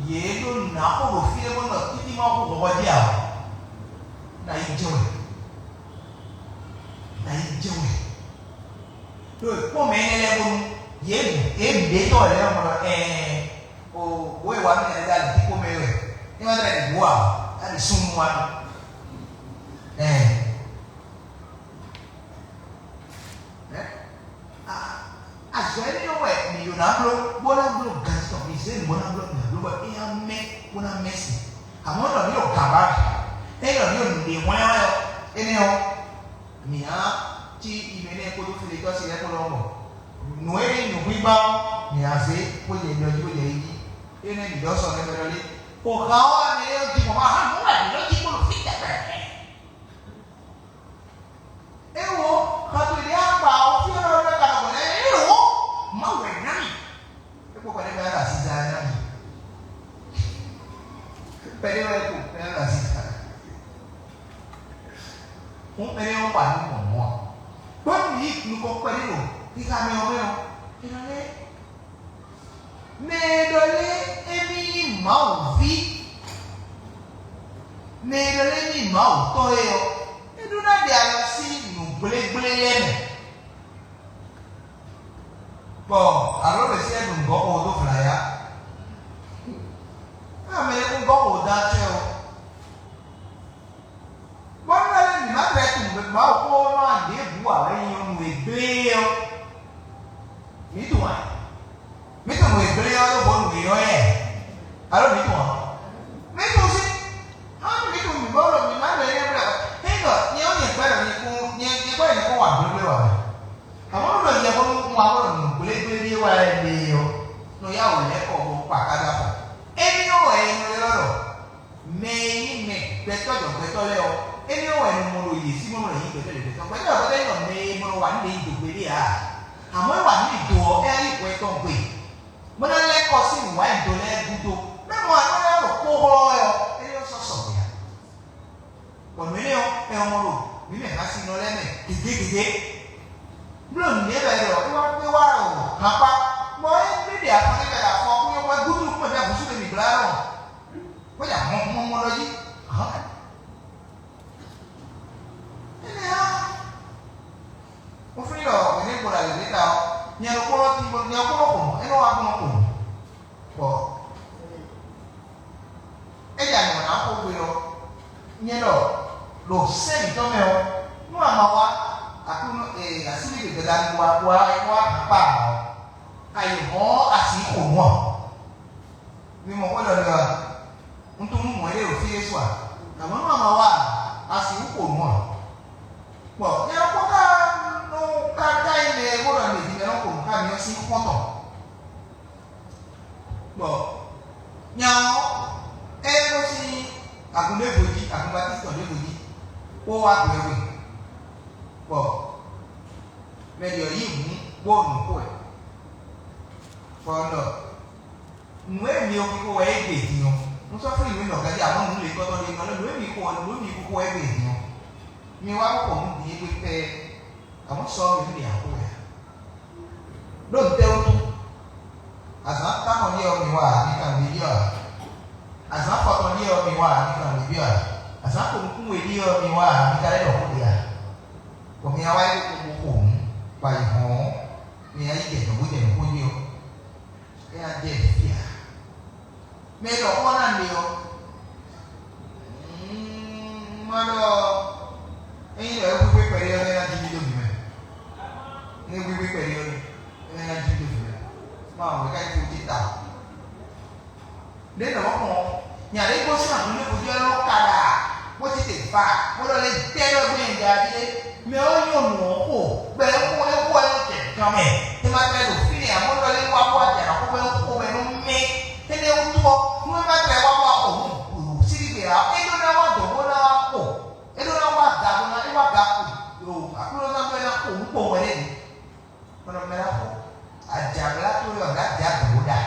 yě ɖó nǎ xo ɖo fí ɖé bó nɔ títí ma xo hɔhɔ jí ǎ ɔ́, ná yi jɛ wɛ, ná yi jɛ wɛ. Ɖó è kpɔ́n mɛ énɛ́ lɛ́ɛ bónú yě yě mǐɖétɔn lɛ́ɛ mɔ ɖɔ ɛɛ o wǒ e wa nú ɛnɛ ɖo ali díkpó mɛ é wɛ. É ma tlɛ ɖi bǔ ǎ, é ɖi súnnu wá nú. Ɛɛ. Ɛ? A- Azɔ̌ énɛ́ ɔ́ wɛ mǐ ɖó ná bló, bó ná bló ganjí tɔn, mǐ zé nǔ bó ná bló mǐ ná bló bɔ é ná mɛ, bó ná mɛ sin. Amɔ̌ ɖɔ mǐ ɖo gǎn ba mɛ. É ɖɔ mǐ ɖo nǔɖé hwlɛ́n wɛ ɔ́, énɛ́ ɔ́, mǐ ná cí Imenɛ́ɛ kpódó Filetɔ́si lɛ́ɛ kpó lɔmɔ̌. Nǔ e nyí nǔgbígbá ɔ́, mǐ ná zé bó jɛ ɖɔ jí bó jɛ yi jí. Énɛ́ mǐ ɖɔ sɔ nɛ́ mɛ ɖɔ lé. Xo ha ɔ́ wɛ mɛ e jí mɔ̌ ma hán nǔ wɛ mǐ nɔ jí kpó ɖo fí tɛgbɛ. É wo, xɔtɔn ɖé akpa ɔ́ fí ɔ́ ɖɔ ka ɖɔ lɛ́ é wo, Mawu wɛ ná mì. É kpó kpɛɖé wɛ ɖo asisa ɛ ná mì. Kpɛɖé wɛ kpo ɛ ɖo asisa. Hún kpɛɖé wɛ kpa ní mɔ̌ mɔ̌ a. Gbɔdɔ yí nukɔ kpɛɖé ɖo kíkà mɛ ɔ́ mɛ ɔ́, é nɔ lɛ́ Mɛ e ɖɔ lé émí nyí Mawu ví, mɛ e ɖɔ lé émí nyí Mawu tɔn é ɔ́, é ɖó ná ɖe alɔ sín nǔgblégbléyɛ́ mɛ. Bɔ alǒ ɖě sí ɛ́ ɖo nǔgbɔ́ xo dó vlayá. Ée mɛ e kún gɔ́ xo dó acɔ́ ɛ ɔ́, bɔ nú ɛ mǐ má tlɛ tunwun Mawu xó ɔ́ nɔ ɖěbǔ ǎ wɛ nyí nǔ e gblé ɔ́, mǐ tunwun a? Mǐ tunwun nǔ e gblé ɔ́ lóbó nǔ e ylɔ́ yɛ alo mǐ tunwun a? Mǐ tunwun sí. Hán mǐ tunwun mǐ bó ɖo mǐ má ɖo énɛ́ blɛ́ ɔ́, ényí ɖɔ nyɛ ɔ́ nyɛ gbɛ́ ɖɔ nyɛ kún nyɛ nyɛ gbɛ́ nyɛ kún wa gblégblé wa mɛ. Amɔ̌ nú ɖɔ nyɛ bónú un wá bó ɖɔ nǔ gblégblé ɖé wɛ lɛ́ɛ ɖe ɔ́, nɔ yá wǔ lɛ́ kɔ bó kpa kájá fɔ. Énɛ́ ɔ́ wɛ è nɔ ylɔ́ ɖɔ mɛ e nyí mɛ gbɛtɔ́ jɔ gbɛtɔ́ lɛ́ɛ ɔ́, énɛ́ ɔ́ wɛ è nɔ mɔ ɖo yě sí mɔ ɖɔ yě nyí gbɛtɔ́ jɔ gbɛtɔ́. Gbɛtɔ́ jɔ gbɛtɔ́ nyí ɖɔ mɛ e nɔ wa nǔ ɖě nyi do gbeɖé ǎ. Amɔ̌ é wa nǔ nyi do ɔ́, é ná yí hwɛ tɔn gbe, bó ná lɛ́ kɔ sín nǔwanyido lɛ́ɛ gúdo. Mɛ Ó ya mɔ mɔ mɔ ɖɔ jí. Hàn. Énɛ́ ɔ́, mo flín ɖɔ mǐ ní gbo ɖo alěgbé ta ɔ́, nyɛ ɖokpónɔ tí nyɛ ɖokpónɔ xo mɔ̌, é nɔ wá gbɔn xo mɔ̌. Bɔ é jɛ anyǔ ná xo gbe ɔ́, nyɛ ɖɔ ɖo sɛ́n mǐtɔn mɛ ɔ́, nú a ma wá Aklúnɔ e asíví ɖe gbɛdanu wa wa wá akpá ɔ́, a yi hɔn asi xo nǔ ɔ́. Mi mɔ xó ɖɔ ɖɔ a? Un tunwun nú mɔ̌ ɖé ɖo fí ɖé su a? Amɔ̌ nú a ma wá a, a sixú xo nǔ ǎ. Bɔ nyɛ ɔ́ kpɔ́n ká nú ká ká nyí mɛ e bó ɖɔ mǐ jí mɛ nɔ xo nǔ xá mi ɔ́ sín xɔ́ntɔn. Bɔ nya ɔ́, é nɔ sín agun ɖěvo jí, agun Batisitɔ ɖěvo jí, bó wá gbɛ we. Bɔ mɛ ɖě ɔ́ yí hǔn bó nǔ xo ɛ. Bɔ un ɖɔ nǔ e mi xixo wɛ é gbe din ɔ́, un sɔ́ flín nǔ nɔ ganjí amɔ̌ nǔ lěkɔ́tɔ́ ɖé nɔ lé nǔ e mi xo ɔ́, nǔ e mi xixo wɛ é gbe din ɔ́, mi wá kɔ nǔ din é gbe pɛ́, amɔ̌ sɔ mi nǔ ɖe axo wɛ ǎ. Ɖó nǔtɛ́ wútu? Azǎn tántɔn ɖíe ɔ́ mi wá ǎ, mi ka nǔ ɖiɖi ɔ́ ǎ. Azǎn afɔtɔn ɖíe ɔ́ mi wá ǎ, mi ka nǔ ɖiɖi ɔ́ ǎ. Azǎn xo nukún we ɖíe ɔ́ mi wá ǎ, mi ka lɛ́ ɖɔ xó ɖe ǎ. Bɔ mi wá yi kókó bó xo nǔ, bɔ ayǐ hɔn ɔ́, mi wá yi jɛ dɔ̌n bó jɛ nǔ xó jí ɔ́. É ná jɛ fí ǎ. Mɛ e ɖɔ xó ná le ɔ́, má ɖɔ ényí ɖɔ é hwíhwí kpɛɖé ɔ́, é ná jí mì dó bǐ mɛ. Ní é hwíhwí kpɛɖé ɔ́, é ná jí mì dó bǐ mɛ. Má wɔ é ká yi fó jí ta. Ɖě nɔ mɔ nya ɖé gosín agun ɖé vodún ɛ́ lɔ́ ka ɖa, bó tete va, bó ɖɔ lé tɛ́ ɖɔ gbé nya ɖé, mɛ ɔ́ nyɔ nǔ ɔ́ xo, bɔ é xo é xo ɛ nɔ jɛ gan mɛ. É ma tlɛ ɖo fínɛ́ ǎ, bó ɖɔ lé wá bó wá jɛ nǎ xo bɔ é xo mɛ nú mì. Énɛ́ wútu ɔ́, nú é ma tlɛ wá bó wá xo nǔ síbígbe ǎ, é ɖó ná wá dɔ̌n bó ná wá xo, é ɖó ná wá ga bó ná é wá ga xo ɖo Aklúnɔzán bó é ná xo nǔ kpowun wɛ ɖé. Mɔnɔ mɛ la xɔ adzabla to yɔ ɖa dia dɔwɔ ɖa.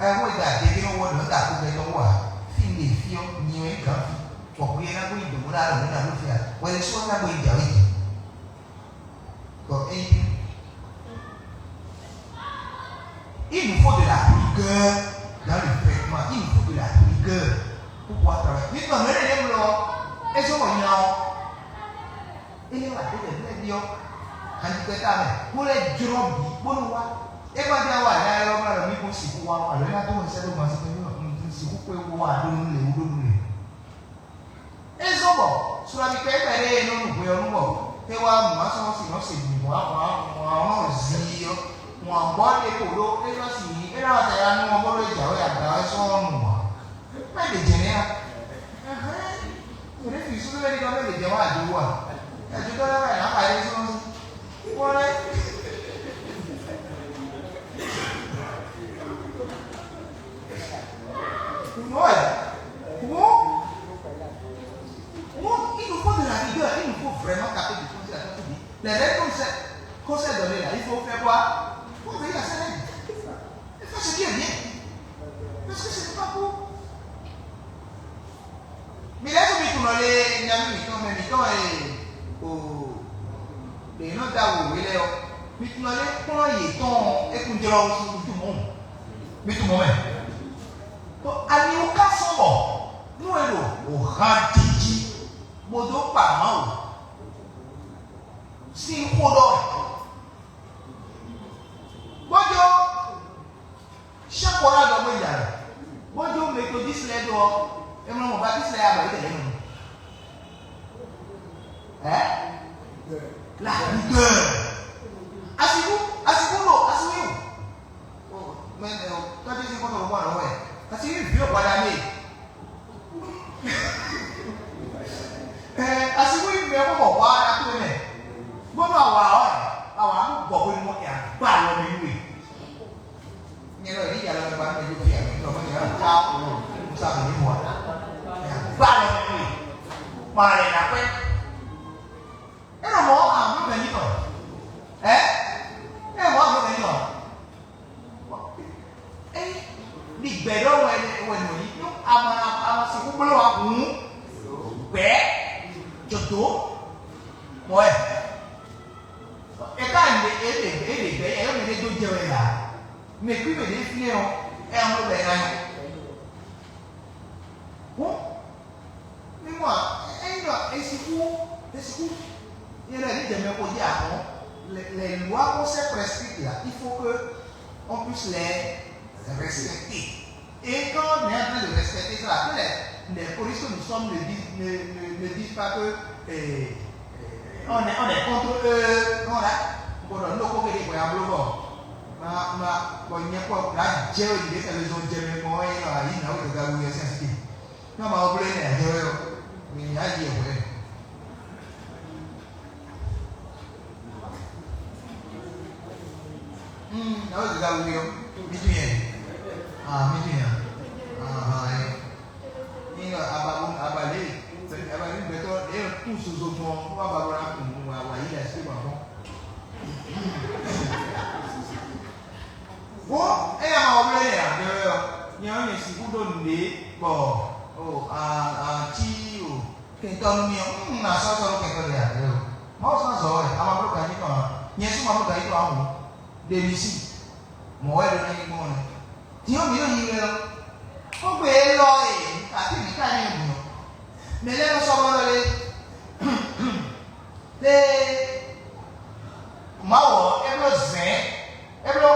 Ɛwɔ da dege wɔ nɔ da ko bɛ dɔwɔ a fi le fi ɔ nyi wɛ gan fi bɔ ko yɛ na ko yi dɔwɔ ɖa lɔ na lo fia wɛ le sɔ na ko yi da wɛ. Bɔ eyi il nous faut de la rigueur dans le vêtement, il nous faut de la rigueur pour pouvoir travailler. Nígbà mẹ́rin lè lọ ẹ sọ wọ̀ nyina ọ́. Ele wà dé lɛ lɛ biɔ. Kanjikpɛta mɛ kó lɛ jlɔ bǐ bónú wá. É ma jẹ́ wà ní ayɔ́ mla ɖɔ mí kún sixú wá alo é ná dó ŋɛsɛ dó gban sí pé mí ŋun tún sixú kpé wá ɖó nú lě wú ɖó nú lě. É zɔ́n bɔ Sulamikɛ é bɛ́ ɖé e nɔ nu hwe ɔ́ nú bɔ é wá mǔ asɔ́ si nɔ se bǐ mɔ̌ mɔ̌ nɔ zi ɔ́ mɔ̌ gbɔ ɖe kpo ɖó é nɔ si é ná wá tɛ ya nú ɔ́ bó ɖó jǎwe aga ɔ́ sɔ́ nɔ nu ǎ. Má ɖe jɛ nɛ́ a? Ɛhɛn. Mɛ ɖé fi súnnu lɛ́ɛ ɖi kɔ mɛ ɖě jɛ wá ajo wú a? Ajo tɔ́ lɛ́ɛ wá yě ná xa yé sɔ́ sí. Wọ́n lɛ́. Ouais. Bon. Bon, il nous faut de la rigueur, il nous faut vraiment taper du poing sur la tête pour dire, les règles qu'on s'est, qu'on s'est données là, il faut faire quoi? Faut veiller à ces règles. Et faire ce qui est bien. Parce que ce n'est pas pour. Mi lɛ́ ɖo mi tunɔ lé nyaví mǐtɔn mɛ mǐtɔn e o ɖe nɔ da wěwé lɛ́ɛ ɔ́, mi tunɔ lé kplɔ́n yětɔn e kún jlɔ́ wú sín mi tunɔ mi tunɔ mɛ. Bɔ aniwú ka sɔ́ bɔ nú e ɖo o han jiji bó dó kpa Mawu sín xó ɖɔ wɛ. Bójó Sɛ́ xó ná ɖɔ bó yi alɛ. Bójú Metodísi lɛ́ɛ ɖó ɔ́, è mɔ mɔ Batísi lɛ́ɛ abɔ yě lɛ́ɛ nɔ. Ɛ? La rigueur. Asiku, asiku lo, asiku yo. Oh, mais euh, quand tu dis qu'on le voit, ouais. Asiku vieux voilà mais. Ɛ, asiku yi mɛ ko bɔ wa na to mɛ. Bó ma wa ɔ, awa ko gbɔ ko ni mo ya gba lɔ mi nue. Nyɛ lɔ yi ya lɔ mi ba mi yo fi a mi lɔ mo ya ka o musa mi ni mo ya gba lɔ mi nue. Ma lɛ na pɛ. E na mɔ a mi mɛ ni tɔ. Ɛ? E na mɔ a mi mɛ ni tɔ. Ényí ɖi gbɛ̌ ɖɔ wɛ wɛ nɔ yí nú ama ama sixú bló wa hǔn gbɛ̌ jǒdó mɔ wɛ. É ka ɖe é ɖe é ɖe gbɛ̌ é mɛ ɖé dó jɛ wɛ la mɛ kú mɛ ɖé fínɛ́ ɔ́ é ɔ́ ló bɛ ná nyɔ. Faut dire, ah bon, les, les lois qu'on s'est prescrites là, il faut que on puisse les respecter. Et quand on est en train de respecter ça, après, les, les polices que nous sommes ne disent, ne, ne, ne disent pas que eh, eh, on, est, on est contre eux. Non, là, bon, non, non, qu'on est pour un bloc. Ma, ma, bon, il n'y a pas, là, Dieu, il est à la maison, Dieu, mais bon, il y a une autre gare où il y a ça, c'est. Non, ma, on voulait, il y a Dieu, mais il y a Dieu, ouais. Hmm, na wezika wuli ɔ, mi tún yɛ. Ah, mi tún yɛ. Ah, ah, ɛ. Nígbà ababu abalẹ, abalẹ gbẹtọ ẹ tún soso gbọn, wọn ababu la kùn wà wà yí lẹ sí wà gbọn. Wọ́n ẹ yà máa wọlé yà bẹ́ẹ̀ ɔ, nyɛ ɔ́ nyɛ sixú ɖó nǔɖé bɔ o a a tí o kɛntɔ́ nú mì ɔ́, un ná sɔ́ sɔ́ ɖó kɛntɔ́ ɖé ǎ. Ɛ o, Mawu sɔ́ zɔ wɛ, a ma bló ganjí tɔn ǎ. Nyɛ sú ma bló ganjí tɔn ǎ hǔn, ɖe mi sí, mɔ̌ wɛ ɖó ná nyí gbɔn ɔ́. Din ɔ́, mǐ ɖo nyi wɛ ɔ́, xógbe élɔ́ e atí mǐ ka nyí gǔn ɔ́, mɛ lɛ́ɛ nɔ sɔ́ bɔ ɖɔ lé lé Mawu ɔ́, é bló zɛ̌n, é bló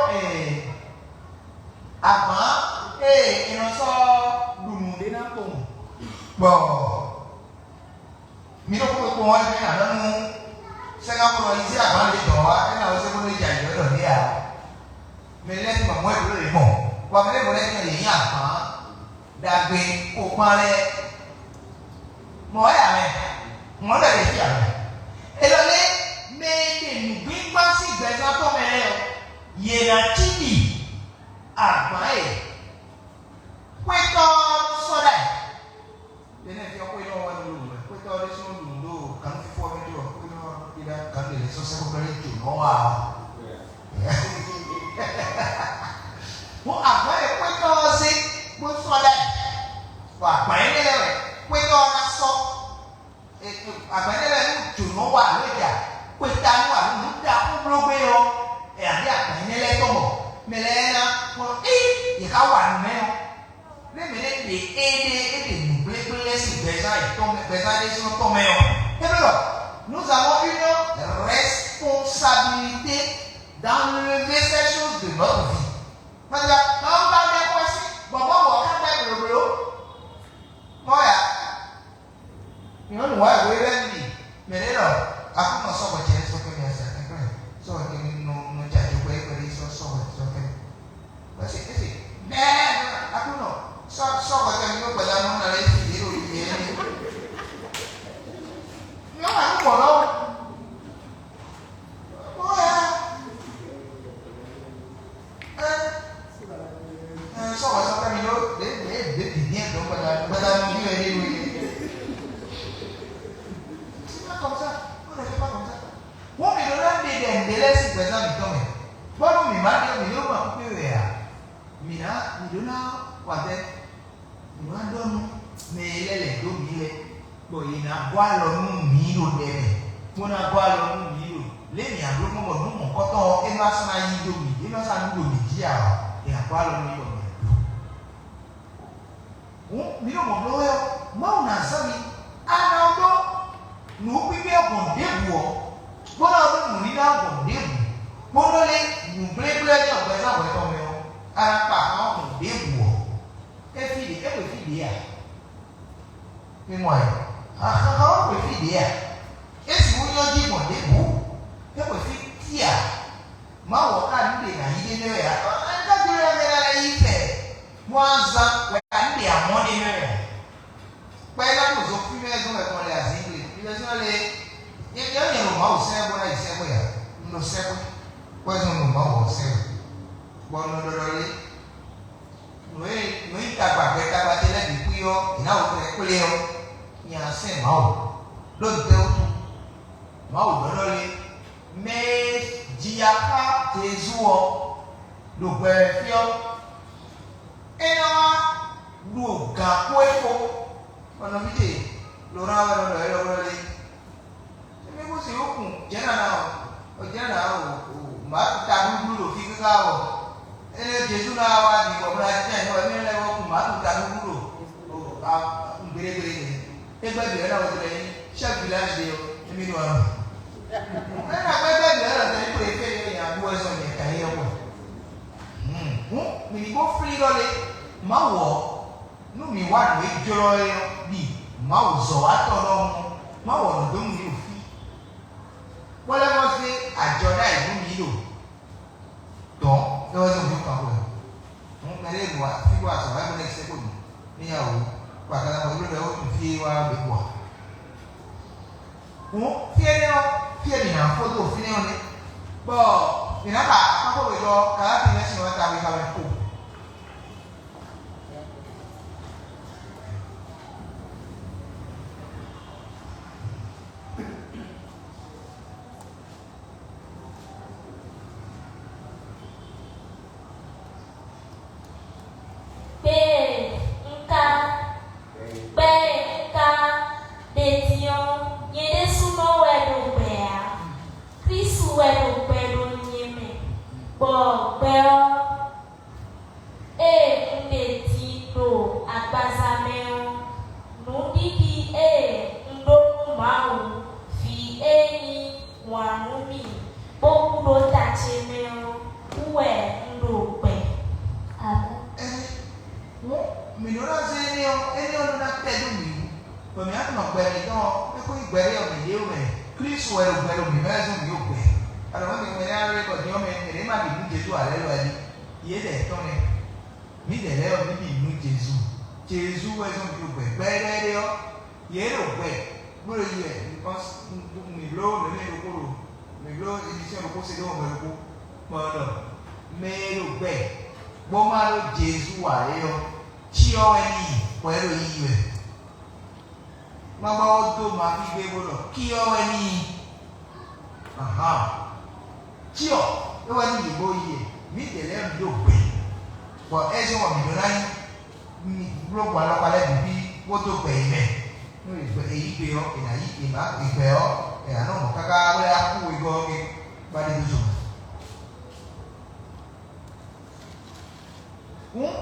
agban e è nɔ sɔ́ ɖu nǔ ɖé ná kpowun. Bɔ mi ɖo kpókpó ɔ́, é ná nɔ nú sɛ́gámɔ ɔ́ yi zé agban ɖé dɔ̌n wá, é ná wá zé bó nú é jɛ ayǐ ɖɔ ɖě ǎ. Mɛ lɛ́ɛ tún mɔ mɔ̌ e bló lě mɔ, bɔ mɛ lɛ́ɛ mɔ lɛ́ɛ tún yě nyi agban ɖagbe kpokpan lɛ́ɛ. Mɔ̌ wɛ ǎ mɛ, mɔ̌ lɛ́ɛ ɖě fí ǎ mɛ. Elɔ́ lé mɛ e ɖe nǔgbígbá sín gbɛzán tɔn mɛ lɛ́ɛ ɔ́, yě ná cí ɖi agban e xwétɔ́ ɔ́ nɔ sɔ́ ɖ'ayǐ. Énɛ́ fí ɔ́, xwénɔ ɔ́ wɛ nɔ ɖo nǔ wɛ. Xwétɔ́ ɔ́ ɖésú nɔ ɖu nǔ ɖo gǎnfífó ɔ́ mɛ ɖó ɔ́, xwénɔ ɔ́ nɔ ɖi ɖá gǎn ɖě lɛ́ɛ sɔ́ sɛ́xɔ ɖɔ é jǒnɔ wa ɔ́. Bó agban e xwétɔ́ ɔ́ zé bó sɔ́ ɖ'ayǐ, bɔ agban énɛ́ lɛ́ɛ wɛ xwétɔ́ ɔ́ ná sɔ́. Agban énɛ́ lɛ́ɛ nú jǒnɔ wa alo é ja xwétánú alo nǔ ɖaxó bló gbé ɔ́, è nǎ ɖe agban énɛ́ lɛ́ɛ tɔn bɔ mɛ lɛ́ɛ ná kpɔ́n ée yě ká wa nǔ mɛ ɔ́. Nú mɛ ɖé ɖe éɖée é ɖe nǔgblégblé lɛ́ɛ sín gbɛzán yětɔn mɛ, gbɛzán ɖésúnɔ tɔn mɛ ɔ́, é ɖɔ ɖɔ: nous avons une responsabilité d'enlever ces choses de notre vie. Mɛtɛlɛ, Mawu ka ɖe xwɛ sí bɔ Mawu ɔ́ ká gbɛ́ blǒbló. Mɔ̌ ya, nyɔ̌nu wǎ wě lɛ́ɛ mi, mɛ ɖě ɖɔ: Aklúnɔ sɔ́ hwɛ ce sɔ́ kɛ́ mì asi akɛnklɛ́n, sɔ́ hwɛ kɛ́ mì nɔ nɔ jɛ ajɔgbɛ́ kpɛɖé sɔ́ sɔ́ hwɛ sɔ́ kɛ́ mì. Bɛsi esi bɛɛ Aklúnɔ sɔ́ sɔ́ hwɛ kɛ́ mì nɔ gbɛdá nɔ na lɛ́ɛ fi yě ɖo yě ní. Nyɔ̌nu wǎ nú bɔ̌ lɔ́wọ́. Bɔ́ ya. Ɛ ɛ sɔ́ wɛ sɔ́ ká mi ɖó ɖě ɖě ɖě dǐndín ɛ dɔn gbɛdá gbɛdá nɔ bí wɛ ɖé wɛ. C'est pas comme ça. On ne fait pas comme ça. Wọ́n mi ɖó ná ɖe ɖɛ ŋɖé lɛ́ɛ sín gbɛzán mǐtɔn mɛ. Bɔ́ nú mǐ má ɖe mǐ ɖó ma kúkú wɛ ǎ. Mǐ ná mǐ ɖó ná wa tɛ́. Nǔ ná ɖɔ nú mɛ e lɛ́ lɛ̌ dó mǐ lɛ́ɛ, bɔ yě ná gɔ́ alɔ nú mǐ ɖo ɖɛ mɛ, bó ná gɔ́ alɔ nú mǐ ɖo lě e mǐ ná bló gbɔn bɔ nǔ mɔ̌kɔtɔn ɔ́, é má sɔ́ ná yí dó mǐ, é má sɔ́ ná ɖu ɖo mǐ jí ǎ ɔ́, è nǎ gɔ́ alɔ nú mǐ bɔ mǐ ná bló. Hǔn, mǐ ɖo mɔ̌ bló wɛ ɔ́, Mawu ná zán mi, a ná ɖó nǔ kpíkpé ɔ́ gbɔn ɖěbǔ ɔ́, bó ná ɖó nǔníná ɔ́ gbɔn ɖěbǔ, bó nɔ́ lé nǔgblégblé ɔ́ jɛ gbɛzán hwɛ tɔn mɛ ɔ́, a nǎ kpa ahwan ɔ́ gbɔn ɖěbǔ ɔ́. É fí ɖě, é xwe fí ɖě a? Mi mɔ ɛ? Ahan ɔ́ xwe fí ɖě a? É sixú nyɔ́ jí gbɔn ɖěbǔ, é xwe fí tí a? Mawu ɔ́ ka nǔ ɖe nǎ yí ɖé nɛ́ wɛ a? Ɔ, é ka jló ɛ mɛ ná lɛ́ yí fɛ, bó wá zán wɛ ka nǔ ɖe amɔ̌ ɖé nɛ́ wɛ a? Kpɛɖé ɔ́, ɖo zo fí mɛ zɔn wɛ kɔn lɛ azǐngble. Mi lɛ zɔn lɛ, nyɛ nyɛ nyɛ ɖo Mawu sɛn bó ná yi sɛxwé a? Un ɖo sɛxwé. Wɛ zɔn ɖo Mawu ɔ́ sɛxwé. Bɔ un nɔ ɖɔ ɖɔ lé. Nǔ e nǔ e nyí tagba gbɛ tagba ce lɛ́ɛ bǐ xwí ɔ́, è nǎ wǒ tlɛ kplé ɔ́, nya sɛn Mawu. Ɖó nǔtɛ́ wútu? Mawu ɖɔ ɖɔ lé. Mɛ e ji ya xá Jezu ɔ́ ɖo gbɛ fí ɔ́, é ná wá ɖu gǎn kpó é kpó. Bɔ nɔví ce Lorán wɛ nɔ ɖɔ élɔ́ lé. Émí kún sixú kun jɛ̌nana ɔ́, jɛ̌nana ɔ́, mǎ tablúblú ɖo fí káká ɔ́. Énɛ́ Jezu ná wá ɖi bɔ bó ná jɛ ɛ, émí lɛ́ wɔ kun mǎ tablúblú ɖo nǔgbéɖégbéɖé. É gbɛ́ bǐ ɔ́ ná wɛ tlɛ nyí chef village ɖé ɔ́, émí nɔ ɔ́. Mɛ na gbɛgbɛ mɛ lɔ tɛ kple fɛ yɔ nya bu wɛ zɔn nyɛ ka yɔ mɔ. Hum, hum, mi ni bo fli lɔ le. Mawu ɔ, nu mi wa nǔ e jlɔ é ɔ, ɖi Mawu zɔ wa tɔ lɔ mɔ. Mawu ɔ nɔ dó nu mi ɖo fí. Bɔ lɛ mɔ se ajɔ ɖa yi nu mi ɖo. Dɔn é wɛ zɔn mi kan wɛ. Hum, mɛ ɖe nu wa fi bɔ azɔ wa bɔ ne se ko nu. Ni ya wo. Wa ka na mɔ yɔ ɖe wo tu fi wa be bɔ. Hǔn fí énɛ́ ɔ́, fí e mǐ ná fó dó fínɛ́ ɔ́ nɛ́, bɔ mǐ ná ba akpákpó wěɖɔ Galati mɛ sin ɔ́ ta wíwá wɛ kpo. Kpé e un ka kpé e un ka ɖe din ɔ́, nyɛ ɖésúnɔ wɛ ɖo gbɛ ǎ. Klísu wɛ ɖo gbɛ ɖo nyɛ mɛ, bɔ gbɛ ɔ́, ée un ɖe din ɖo agbaza mɛ ɔ́, nǔɖiɖi e un ɖó nú Mawu, Vǐ e yí wǎn nú mì, bó kú ɖó ta ce mɛ ɔ́ wú wɛ un ɖo gbɛ. Amɛ́. Ɛ́, hǔn mǐ nɔ ná zé énɛ́ ɔ́, énɛ́ ɔ́ nɔ ná tɛ́ dó mǐ wú, bɔ mǐ ná tunɔ gbɛ mǐtɔn ɔ́, é kó nyí gbɛ ɖé ɔ́, mǐ ɖe wú mɛ. Klísu wɛ ɖo gbɛ ɖo mǐ mɛ wɛ zɔ́n mǐ ɖo gbɛ. Alɔ mɛ mǐ mɛ ná lɛ́ bɔ din ɔ́ mɛ, mɛ ɖě ma ɖi nǔ Jezu ǎ lɛ́ɛ wɛ ɖi. Yědɛɛ tɔn nɛ́. Mǐdɛɛ lɛ́ɛ ɔ́, mǐ ɖi nǔ Jezu. Jezu wɛ zɔ́n mǐ ɖo gbɛ. Gbɛ énɛ́ ɖé ɔ́, yě ɖo gbɛ, bó ɖo yi wɛ, because mǐ bló nǔ énɛ́ ɖokpó ɖo, mǐ bló émission ɖokpó se ɖó hɔnmɛ ɖokpó, bɔ è ɖɔ mɛ e ɖo gbɛ, bó ma ɖó Jezu ǎ é ɔ́, cyɔ wɛ n'i, bɔ é ɖo yiyi wɛ. Má ba wɔ dó maví gbe bó ɖɔ cyɔ wɛ n'i. Ahan. Cyɔ é wɛ n'i yě bó yi e, mǐdɛɛ lɛ́ɛ mǐ ɖo gbɛ, bɔ é zɔ́n bɔ mǐ ɖó ná nyí. Mi bló gbɔn alɔkpa lɛ́ɛ bǐ fí bó dó gbɛ yě mɛ. Nú è gbɛ è yí gbe ɔ́, è nǎ yí è nǎ è gbɛ ɔ́, è nǎ nɔ mɔ̌ káká bó lɛ́ kú wegɔ́ ɔ́ gbe bó ná ɖe dó zo mɛ. Hǔn,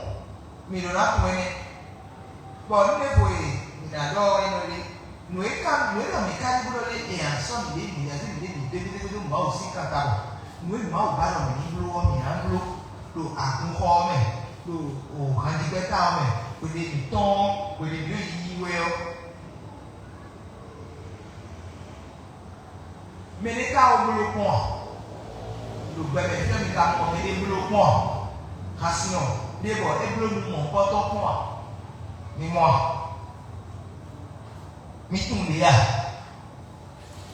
mǐ ɖó ná tunwun énɛ́, bɔ nú ɖěvo e mǐ ná ɖɔ ɔ́ é nɔ ɖe. Nǔ e ka nǔ e nɔ mǐ ka ɖi bó ɖɔ lé è nǎ sɔ́ mǐɖée mǐ ná zé mǐɖée mǐ dó égbédégbé dó Mawu sín kanta bɔ nǔ e Mawu ba ɖɔ mǐ ní bló ɔ́, mǐ ná bló ɖo agunxɔ ɔ́ mɛ, ɖo hanjigbɛ́ta ɔ́ mɛ, hwenu e mǐ tɔ́n ɔ́, hwenu e mǐ ɖo yiyi wɛ ɔ́. Mɛɖé ka wo bló kpɔ́n a? Ɖo gbɛmɛ fínɛ́ mi ka mɔ mɛɖé bló kpɔ́n a? Xasin ɔ́, ɖé bɔ é bló nú mɔ̌hunkɔtɔn kpɔ́n a? Mi mɔ a? Mi tunwun ɖě a?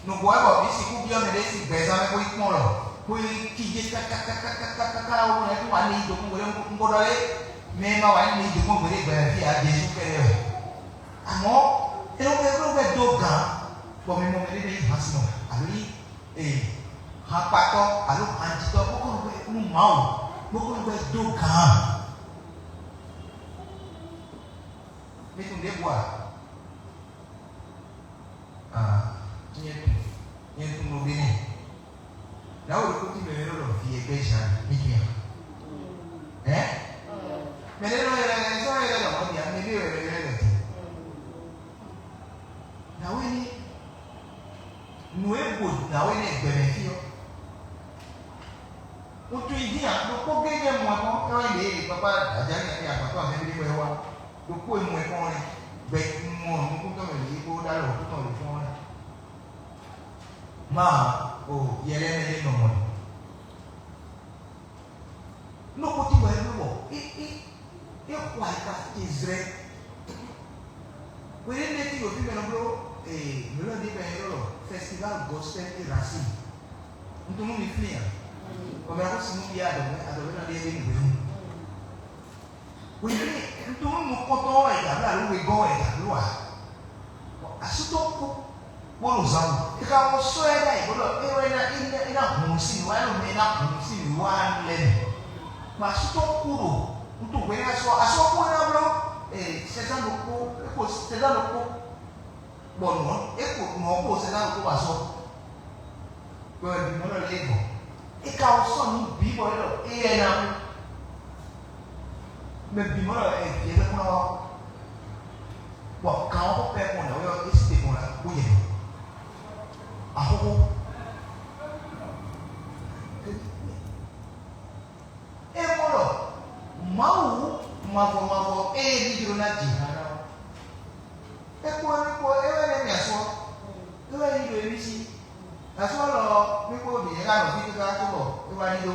Nǔgbó wɛ bɔ mǐ sixú byɔ́ mɛɖé sín gbɛzán mɛ bó yi kpɔ́n lɔ, bó yi kíjé kákákákákáká wú nɛ́ kún wǎ ní yi dǒkún hwelé un ko ɖɔ lé, mɛ e ma wǎ ní yi dǒkún hwelé gbɛmɛ fí ǎ, Jezu kɛ́ɖɛ́ wɛ. Amɔ̌, é nɔ gbɛ́ é nɔ gbɛ́ dó gǎn, bɔ mi mɔ mɛ ɖé nɔ nyí hǎnsinɔ alo nyí ee hankpatɔ́ alo hanjitɔ́, bó kó nɔ gbɛ́ nú Mawu, bó kó nɔ gbɛ́ dó gǎn. Mi tunwun ɖěbǔ a? Ah, nyɛ tunwun, nyɛ tunwun nɔ ɖé nɛ. Nǎwe ɖokpó tín mɛ e nɔ ɖɔ vǐ e gbɛ́ Jean mi tunwun a? Hɛ̌n? Mɛ ɖé nɔ ylɔ́ ɛ sɔ́ ylɔ́ ɛ ɖɔ mɔ̌ din a? Mɛ ɖé wɛ ylɔ́ ɛ ɖɔ din. Nǎwe ní nǔ e gbo nǎwe ní gbɛmɛ fí ɔ́. Un tunwun i dín ǎ, ɖokpó gégé mɔ ɛ kpɔ́n, é wá nyí ɖě e kpákpá Ajalí nya ní agbǎtɔ́ azɛ́ ɖé wɛ wá. Ɖokpó e mɔ ɛ kpɔ́n ɔ́ nɛ́, gbɛ mɔ nukúntɔ́ mɛ lě bó ɖó alɔ nukúntɔ́ mɛ fɔ́n ɔ́ nɛ́. Má o, yɛ lɛ́ɛ mɛ lé nɔ mɔ ɛ. Nú kútú wɛ é nú bɔ é é é xɔ ayika ce zlɛ́. Hwenu énɛ́ tí ɖo fí mɛ nɔ bló ee mǐ lɔ ɖi bɛ ylɔ́ ɖɔ festival gospel et racine. Un tunú mi flin a? Bɔ mɛ ko sinu bia adɔmɛ adɔmɛ nɔ ɖi ɛdi nǔgbé nu. Hwenu énɛ́ un tunú nukɔntɔn wɛ dǎbló alo wegɔ́ wɛ dǎbló a? Asú tɔn kú. Bó ɖo zan mɔ. É ka wɔ sɔ́ ɛ ɖ'ayǐ bó ɖɔ é wɛ ná é ná é ná hun nǔ sín nǔ wá, é nɔ mɛ é ná hun nǔ sín nǔ wá lɛ́ɛ mɛ. Bɔ asú tɔn kú ɖo wutu hwenu asɔ asɔ kú é ná bló ee sɛzán ɖokpó, é ko sɛzán ɖokpó. Bɔ nǔ ɔ́ é ko nǔ ɔ́ ko sɛzán ɖokpó bɔ asɔ. Bɔ bǐ mɔ ɖɔ lě gbɔn. É ka wɔ sɔ́ nǔ bǐ bɔ é ɖɔ éyɛ́ ná. Mɛ bǐ mɔ ɖɔ ɛ vǐ ɛ fɛ́ kún ná wá. Bɔ kan ɔ́ kó pɛ́ gbɔn nǎwe ɔ́ é sí te gbɔn la bó yɛ. Axóxó. Mavɔ mavɔ ée mí jló ná ji han ná ɔ́, é kpó é kpó é wɛ nɛ́ mì asú ɔ́, é wɛ nyí ɖo émí sí. Asú ɔ́ lɔ ɔ́, mí kpó mǐ ká nɔ fí káká cóbɔ é wá ɖidó,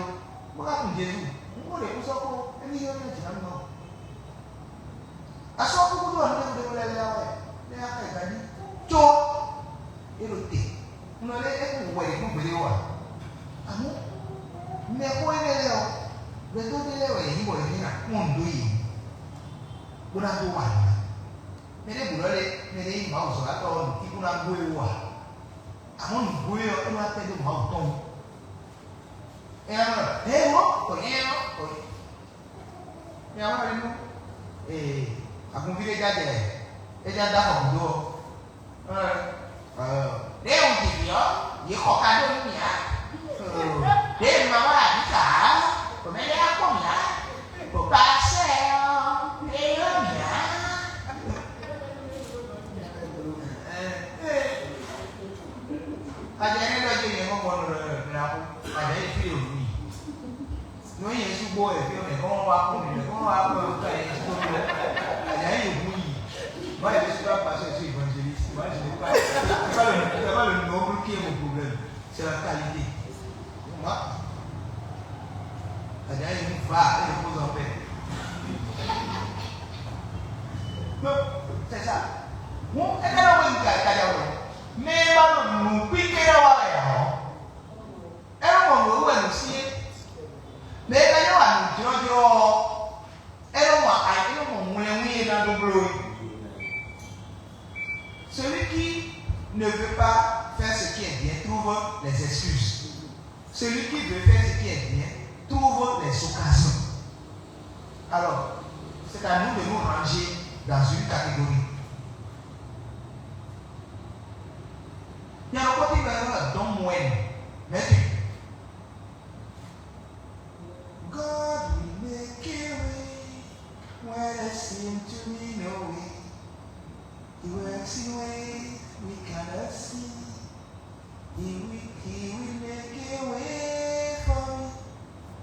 bó ká kun Jezu. Un ko ɖe kú sɔ́ kpó émí jló ná ji han nú ɔ́. Asú ɔ́ kúkú ɖo anu ɖěvo ɖěvo lɛ́ɛ lɛ́ɛ wɛ, lɛ́ɛ ká yi gǎn jí có. É ɖo te. Un nɔ lɛ́ é kún wɛ yě kún gbeɖé ó ǎ. Amɔ̌, mɛxó énɛ́ lɛ́ɛ ɔ́, gbɛtɔ́ ɖé lɛ́ɛ wɛ yě nyí bɔ yě ní ná kpɔ́n nǔ dó yě wú, bó ná dó wa nǔ ná. Mɛ ɖěbǔ lɔ lɛ́ɛ, mɛ ɖě nyí Mawuzɔ́watɔ́ ɔ́, nǔkíkú ná gó é wú ǎ. Amɔ̌ nǔgbó é ɔ́, é ná tɛ́ dó Mawu tɔn wú. É ná ɖɔ, hɛ̌ mɔ̌, kò nyɛ ɔ́, kò nyɛ. Mia wá ɖi nú ee agunví ɖé jajɛ é já dó afɔ gǔdo ɔ́. Ɖěe un ji vǐ ɔ́, yě xɔ ka ɖó nú mì ǎ. Ɖěe un ma wá amǐ sa ǎ, ɖo mɛ lɛ́ɛ kpɔ́n mì ǎ. Ɖo pasɛ ɔ́, é ylɔ́ mì ǎ. Ajá énɛ́ ɖɔ jɛ nyɛ mɔ gbɔn ɖo ɖɔ ɖɔ ɖo ɖaxó. Ajá yi fí ɖo nǔ yi. Nú nyɛ sú bó wɛ fí ɔ́, mɛ kɔn wá kpɔ́n mì, mɛ kɔn wá kpɔ́n mì, ká yɛ sú bó wɛ. Ajá yi hu yi. Moi, je suis pas pasteur, je suis évangéliste. Moi, je n'ai pas, c'est pas le, c'est pas le nombre qui est mon problème. C'est la qualité. Moi, Ajá yi va et repose en paix. Non, c'est ça. Bon, é ká lɔ wɛ nyi gǎgá ɖe awu. Mɛ e ma ɖo nǔkpíkpé ɖe wa wɛ ǎ ɔ́, é nɔ mɔ nǔ e wú wɛ nǔ sí é. Mɛ e ka nyɔ́ wa nǔjlɔ́jlɔ́ ɔ́, é nɔ mɔ ayǐ, é nɔ mɔ wlɛnwún e ná dó bló é. Celui qui ne veut pas faire ce qui est bien trouve les excuses. Celui qui veut faire ce qui est bien trouve les occasions. Alors, c'est à nous de nous ranger dans une catégorie. Il y a un côté qui va dire, don't mourn, mais tu God will make a way where there seem to be no way. He works in ways we cannot see. He will, he will make a way for me.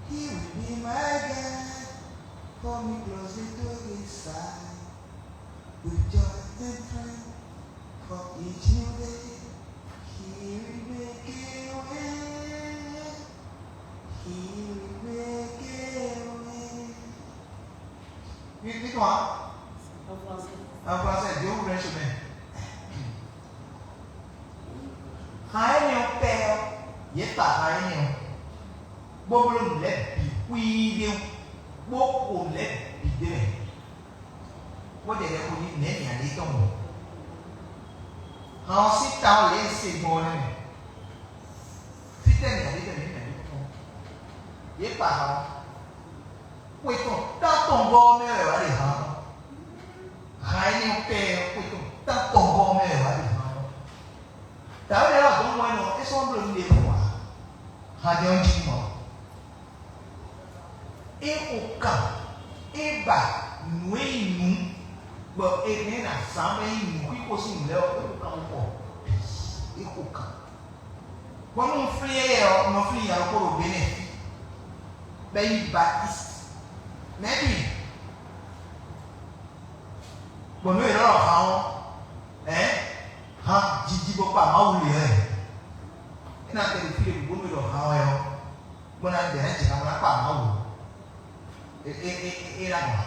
He will be my guide. Hold me closely to his side. With joy and triumph for each new day, he will make a way. He will make a way. Dites-moi, en français, Dieu ouvre un chemin. Han énɛ́ ɔ́ pɛ́ ɔ́, yě ta han énɛ́ ɔ́, bó bló nǔ lɛ́ɛ bǐ xwíí ɖé wú, bó xo nǔ lɛ́ɛ bǐ d'é mɛ. Bó jɛ ɖɛ xo nyi nɛ̌ mǐ ǎ ɖe tɔn mɔ. Han ɔ́ sín ta ɔ́ lě e se gbɔn ɔ́ nɛ́ mɛ. Fítɛ́ mǐ ǎ ɖe tɔn mǐ mɛ ɖe tɔn. Yě kpa han ɔ́. Xwe tɔn tántɔn gɔ́ ɔ́ mɛ wɛ wǎ ɖe han ɔ́. Han énɛ́ ɔ́ pɛ́ ɔ́, xwe tɔn tántɔn gɔ́ ɔ́ mɛ wɛ wǎ ɖe han ɔ́. Dǎwe lɛ́ɛ wá dɔn mɔ ɛ nɔ é sɔ́ bló nú ɖěvo ǎ. Han jɛ ɔ́ jí mɔ. É xo kan, é ba nǔ e nyí nǔ, bɔ è hɛn ná zán bɔ é nyí nǔxixo sín nǔ lɛ́ɛ ɔ́, é xo kan xɔ. É xo kan. Bɔ nú un flín éyɛ́ ɔ́, un nɔ flín nya ɖokpó ɖo Benɛ́, bɔ é nyí Batisiti. Mɛ̌ ɖi? Bɔ nǔ e è nɔ ɖɔ han ɔ́, ɛ̌, han jiji bó kpa Mawu lě wɛ. É ná tɛ́ ɖo fí ɖěbǔ bónú è ɖɔ han wɛ ɔ́, bó ná bɛ̌ ná jɛ ná bó ná kpa Mawu. É é é é é ná gbɔn.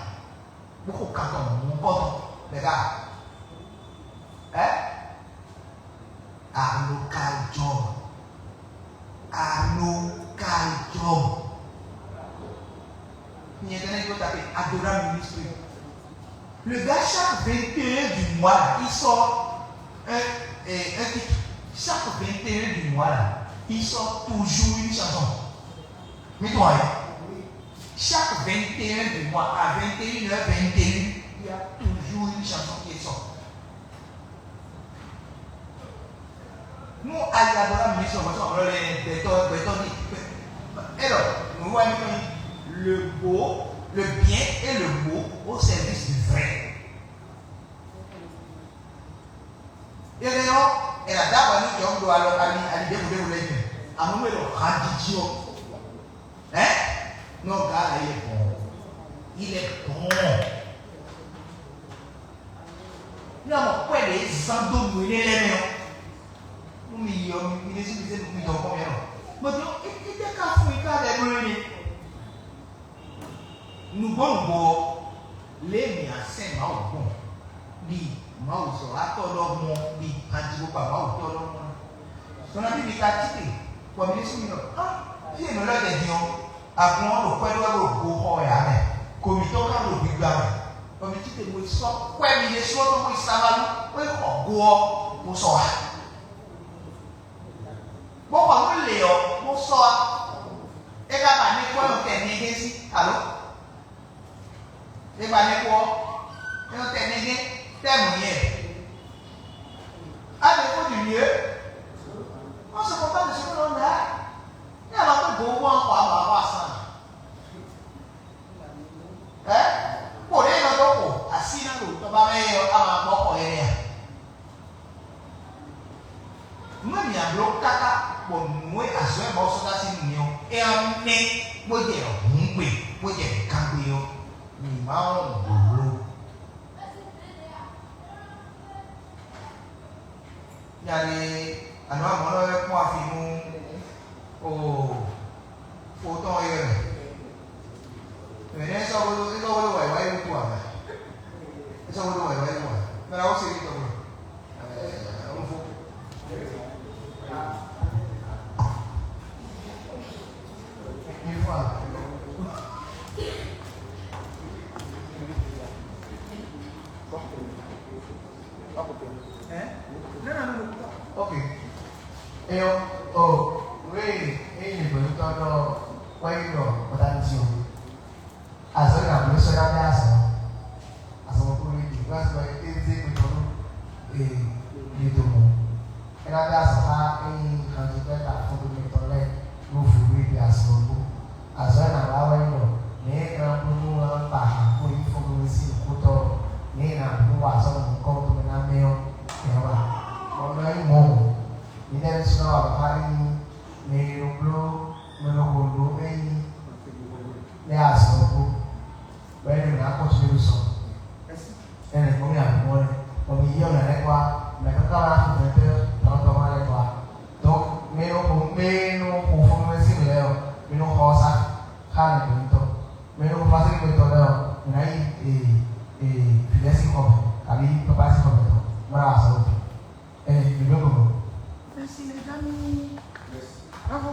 Bó xo kan tɔn mɔ̌hunkɔtɔn ɖɛ̌ ká. Ɛ̌? Arnaud Carl Job. Arnaud Carl Job. Nyɛ tɛnɛ ko tape Adora Ministry. Le gars, chaque vingt et un du mois, là, il sort un, un, un titre. Chaque vingt et un du mois, là, il sort toujours une chanson. Mais toi, hein, chaque vingt et un du mois, à vingt et une heures vingt et un, il y a toujours une chanson qui est sortie. Nous, à la ministre, on va se parler, béton, béton, alors, nous voyons le beau, le bien et le beau au service du vrai. Énɛ́ ɔ́, è nǎ dó awa nú jɔ̌ ɖo alɔ ali ali ɖěvo ɖěvo lɛ́ɛ mɛ. Amɔ̌ nú è ɖo han jiji ɔ́. Hein? Non, gars là, il est bon. Il est bon. Sán dó nǔ énɛ́ lɛ́ɛ mɛ ɔ́, nú mi yi ɔ́, mi ɖésú mi zé nǔ mi dɔn kɔn mɛ ɔ́. Mɔ̌ ɔ́, étɛ́ ka fún mi ká lɛ́ bló énɛ́? Nǔgbó nǔgbó ɔ́, lě e mǐ ná sɛn Mawu gbɔn ɖi Mawuzɔ́watɔ́ ɖɔhun ɔ́, ɖi anjikpokpa Mawutɔ́ ɖɔhun ɔ́. Sɔ́ ná bí mi ka cí te, bɔ mi ɖésú mi ɖɔ: "Á, fí e mǐ lɛ́ ɖe din ɔ́, agun ɔ́ ɖo kwɛ́ ɖó wɛ bó ɖo go xɔ wɛ ǎ mɛ, ko mǐtɔn ka ɖo gbigba wɛ." Bɔ mi cí te, bó sɔ́ kwɛ́ mi ɖésú ɔ́ dó bó yi sa wá nú bó yi xɔ go ɔ́, bó sɔ́ wá. Bó xɔ nú lě ɔ́, bó sɔ́ wá. É ka ba ní kwɛ́ ɔ́ tɛ nɛgɛ́n sí, alo? É ba ní kú ɔ́, é nɔ tɛ nɛgɛ́n tɛ mɔ̌ nyɛ. A ɖe kó ɖi nǔ é. Wọ́n sọ fún báyìí sọ fún ọ̀nà. Ní àwọn akpé gbowó wọn kọ àwọn àwọn àṣà. Ẹ́ kò ní ìlànà tó kò àṣì náà lò tọ́ba mẹ́rin ọ́ àwọn àgbọ̀ kọ̀ yẹn ni à. Nú mǐ bló káká bɔ nǔ e azɔ̌ e Mawu sɔ́ dó así nú mǐ ɔ́, é ná mɛ bó jɛ hǔngbe bó jɛ kangbé ɔ́, mǐ ma wɔn nǔ bló. Nya ɖe anɔ̌ amɔ̌ lɔ wɛ kpɔ́n afi nú o o tɔn ɔ́ ylɔ́ mɛ. Mɛ nɛ́ sɔ́ wolo é sɔ́ wolo wɛ wáyé wútu ǎ mɛ. É sɔ́ wolo wɛ wáyé wútu ǎ. Mɛ la wó se ní tɔgbo. Ɛ ɛ wó fó. Ní fún a. Ok. Eyɔ, o, wéè, ényí gbɛ̌tɔ́ ɖɔ wɛ yi ɖɔ bɔtánisi o. Azɔ yi na blo sɔ́ ya bɛ azɔ. Azɔ ko yi di wá sɔ e zé gbɛtɔ́ ɖo e yi do mɔ. É ná bɛ azɔ xá ényí kanjikpɛ́ta fɔ́nɖómɛtɔ́ lɛ́ɛ ɖo fǔ wí ɖi azɔ ɖokpó. Azɔ̌ e nǎ wa wɛ nyí ɖɔ mɛ̌ e ná bló nú ná ba xaxó yi fɔ́nmɛ sín nǔkútɔ́ ɔ́, mɛ̌ e ná bló wa azɔ̌ nukɔn tɔn mɛ ná mɛ ɔ́, mɛ̌ wá? Bɔ un ná nyí mɔ̌ hǔn, mi lɛ́ɛ ɖésú ná wa nǔ xá n'i mɛ e nɔ bló mɛ nɔ xo nǔ ɖó mɛ nyí lɛ́ɛ azɔ̌ kpó. Bɔ é ɖo nǎ kɔn sínú sɔ. Ɛnɛ kpɔ́n mì abǐ mɔ́ lɛ, bɔ mi yí ɔ́ nǎ lɛ́ kpá, nǎ káká wá xo vɛ̌tɛ́ tɔn tɔn wá lɛ́ kpá. Donc mɛ e nɔ xo mɛ e nɔ xo fɔ́nmɛ sín lɛ́ɛ ɔ́, mi nɔ xɔ ɔ́ sá xá nǔgbětɔ́. Mɛ e nɔ xo fásitì gbětɔ́ lɛ́ɛ ɔ́, mi ná yi ee ee vǐvɛ́ sín xɔ mɛ, abǐ pápá sín xɔ mɛ tɔn, bó ná wá sɔ́ wǔ. Ɛnɛ mi ɖó gbɔgbɔ. Merci les amis. Bravo.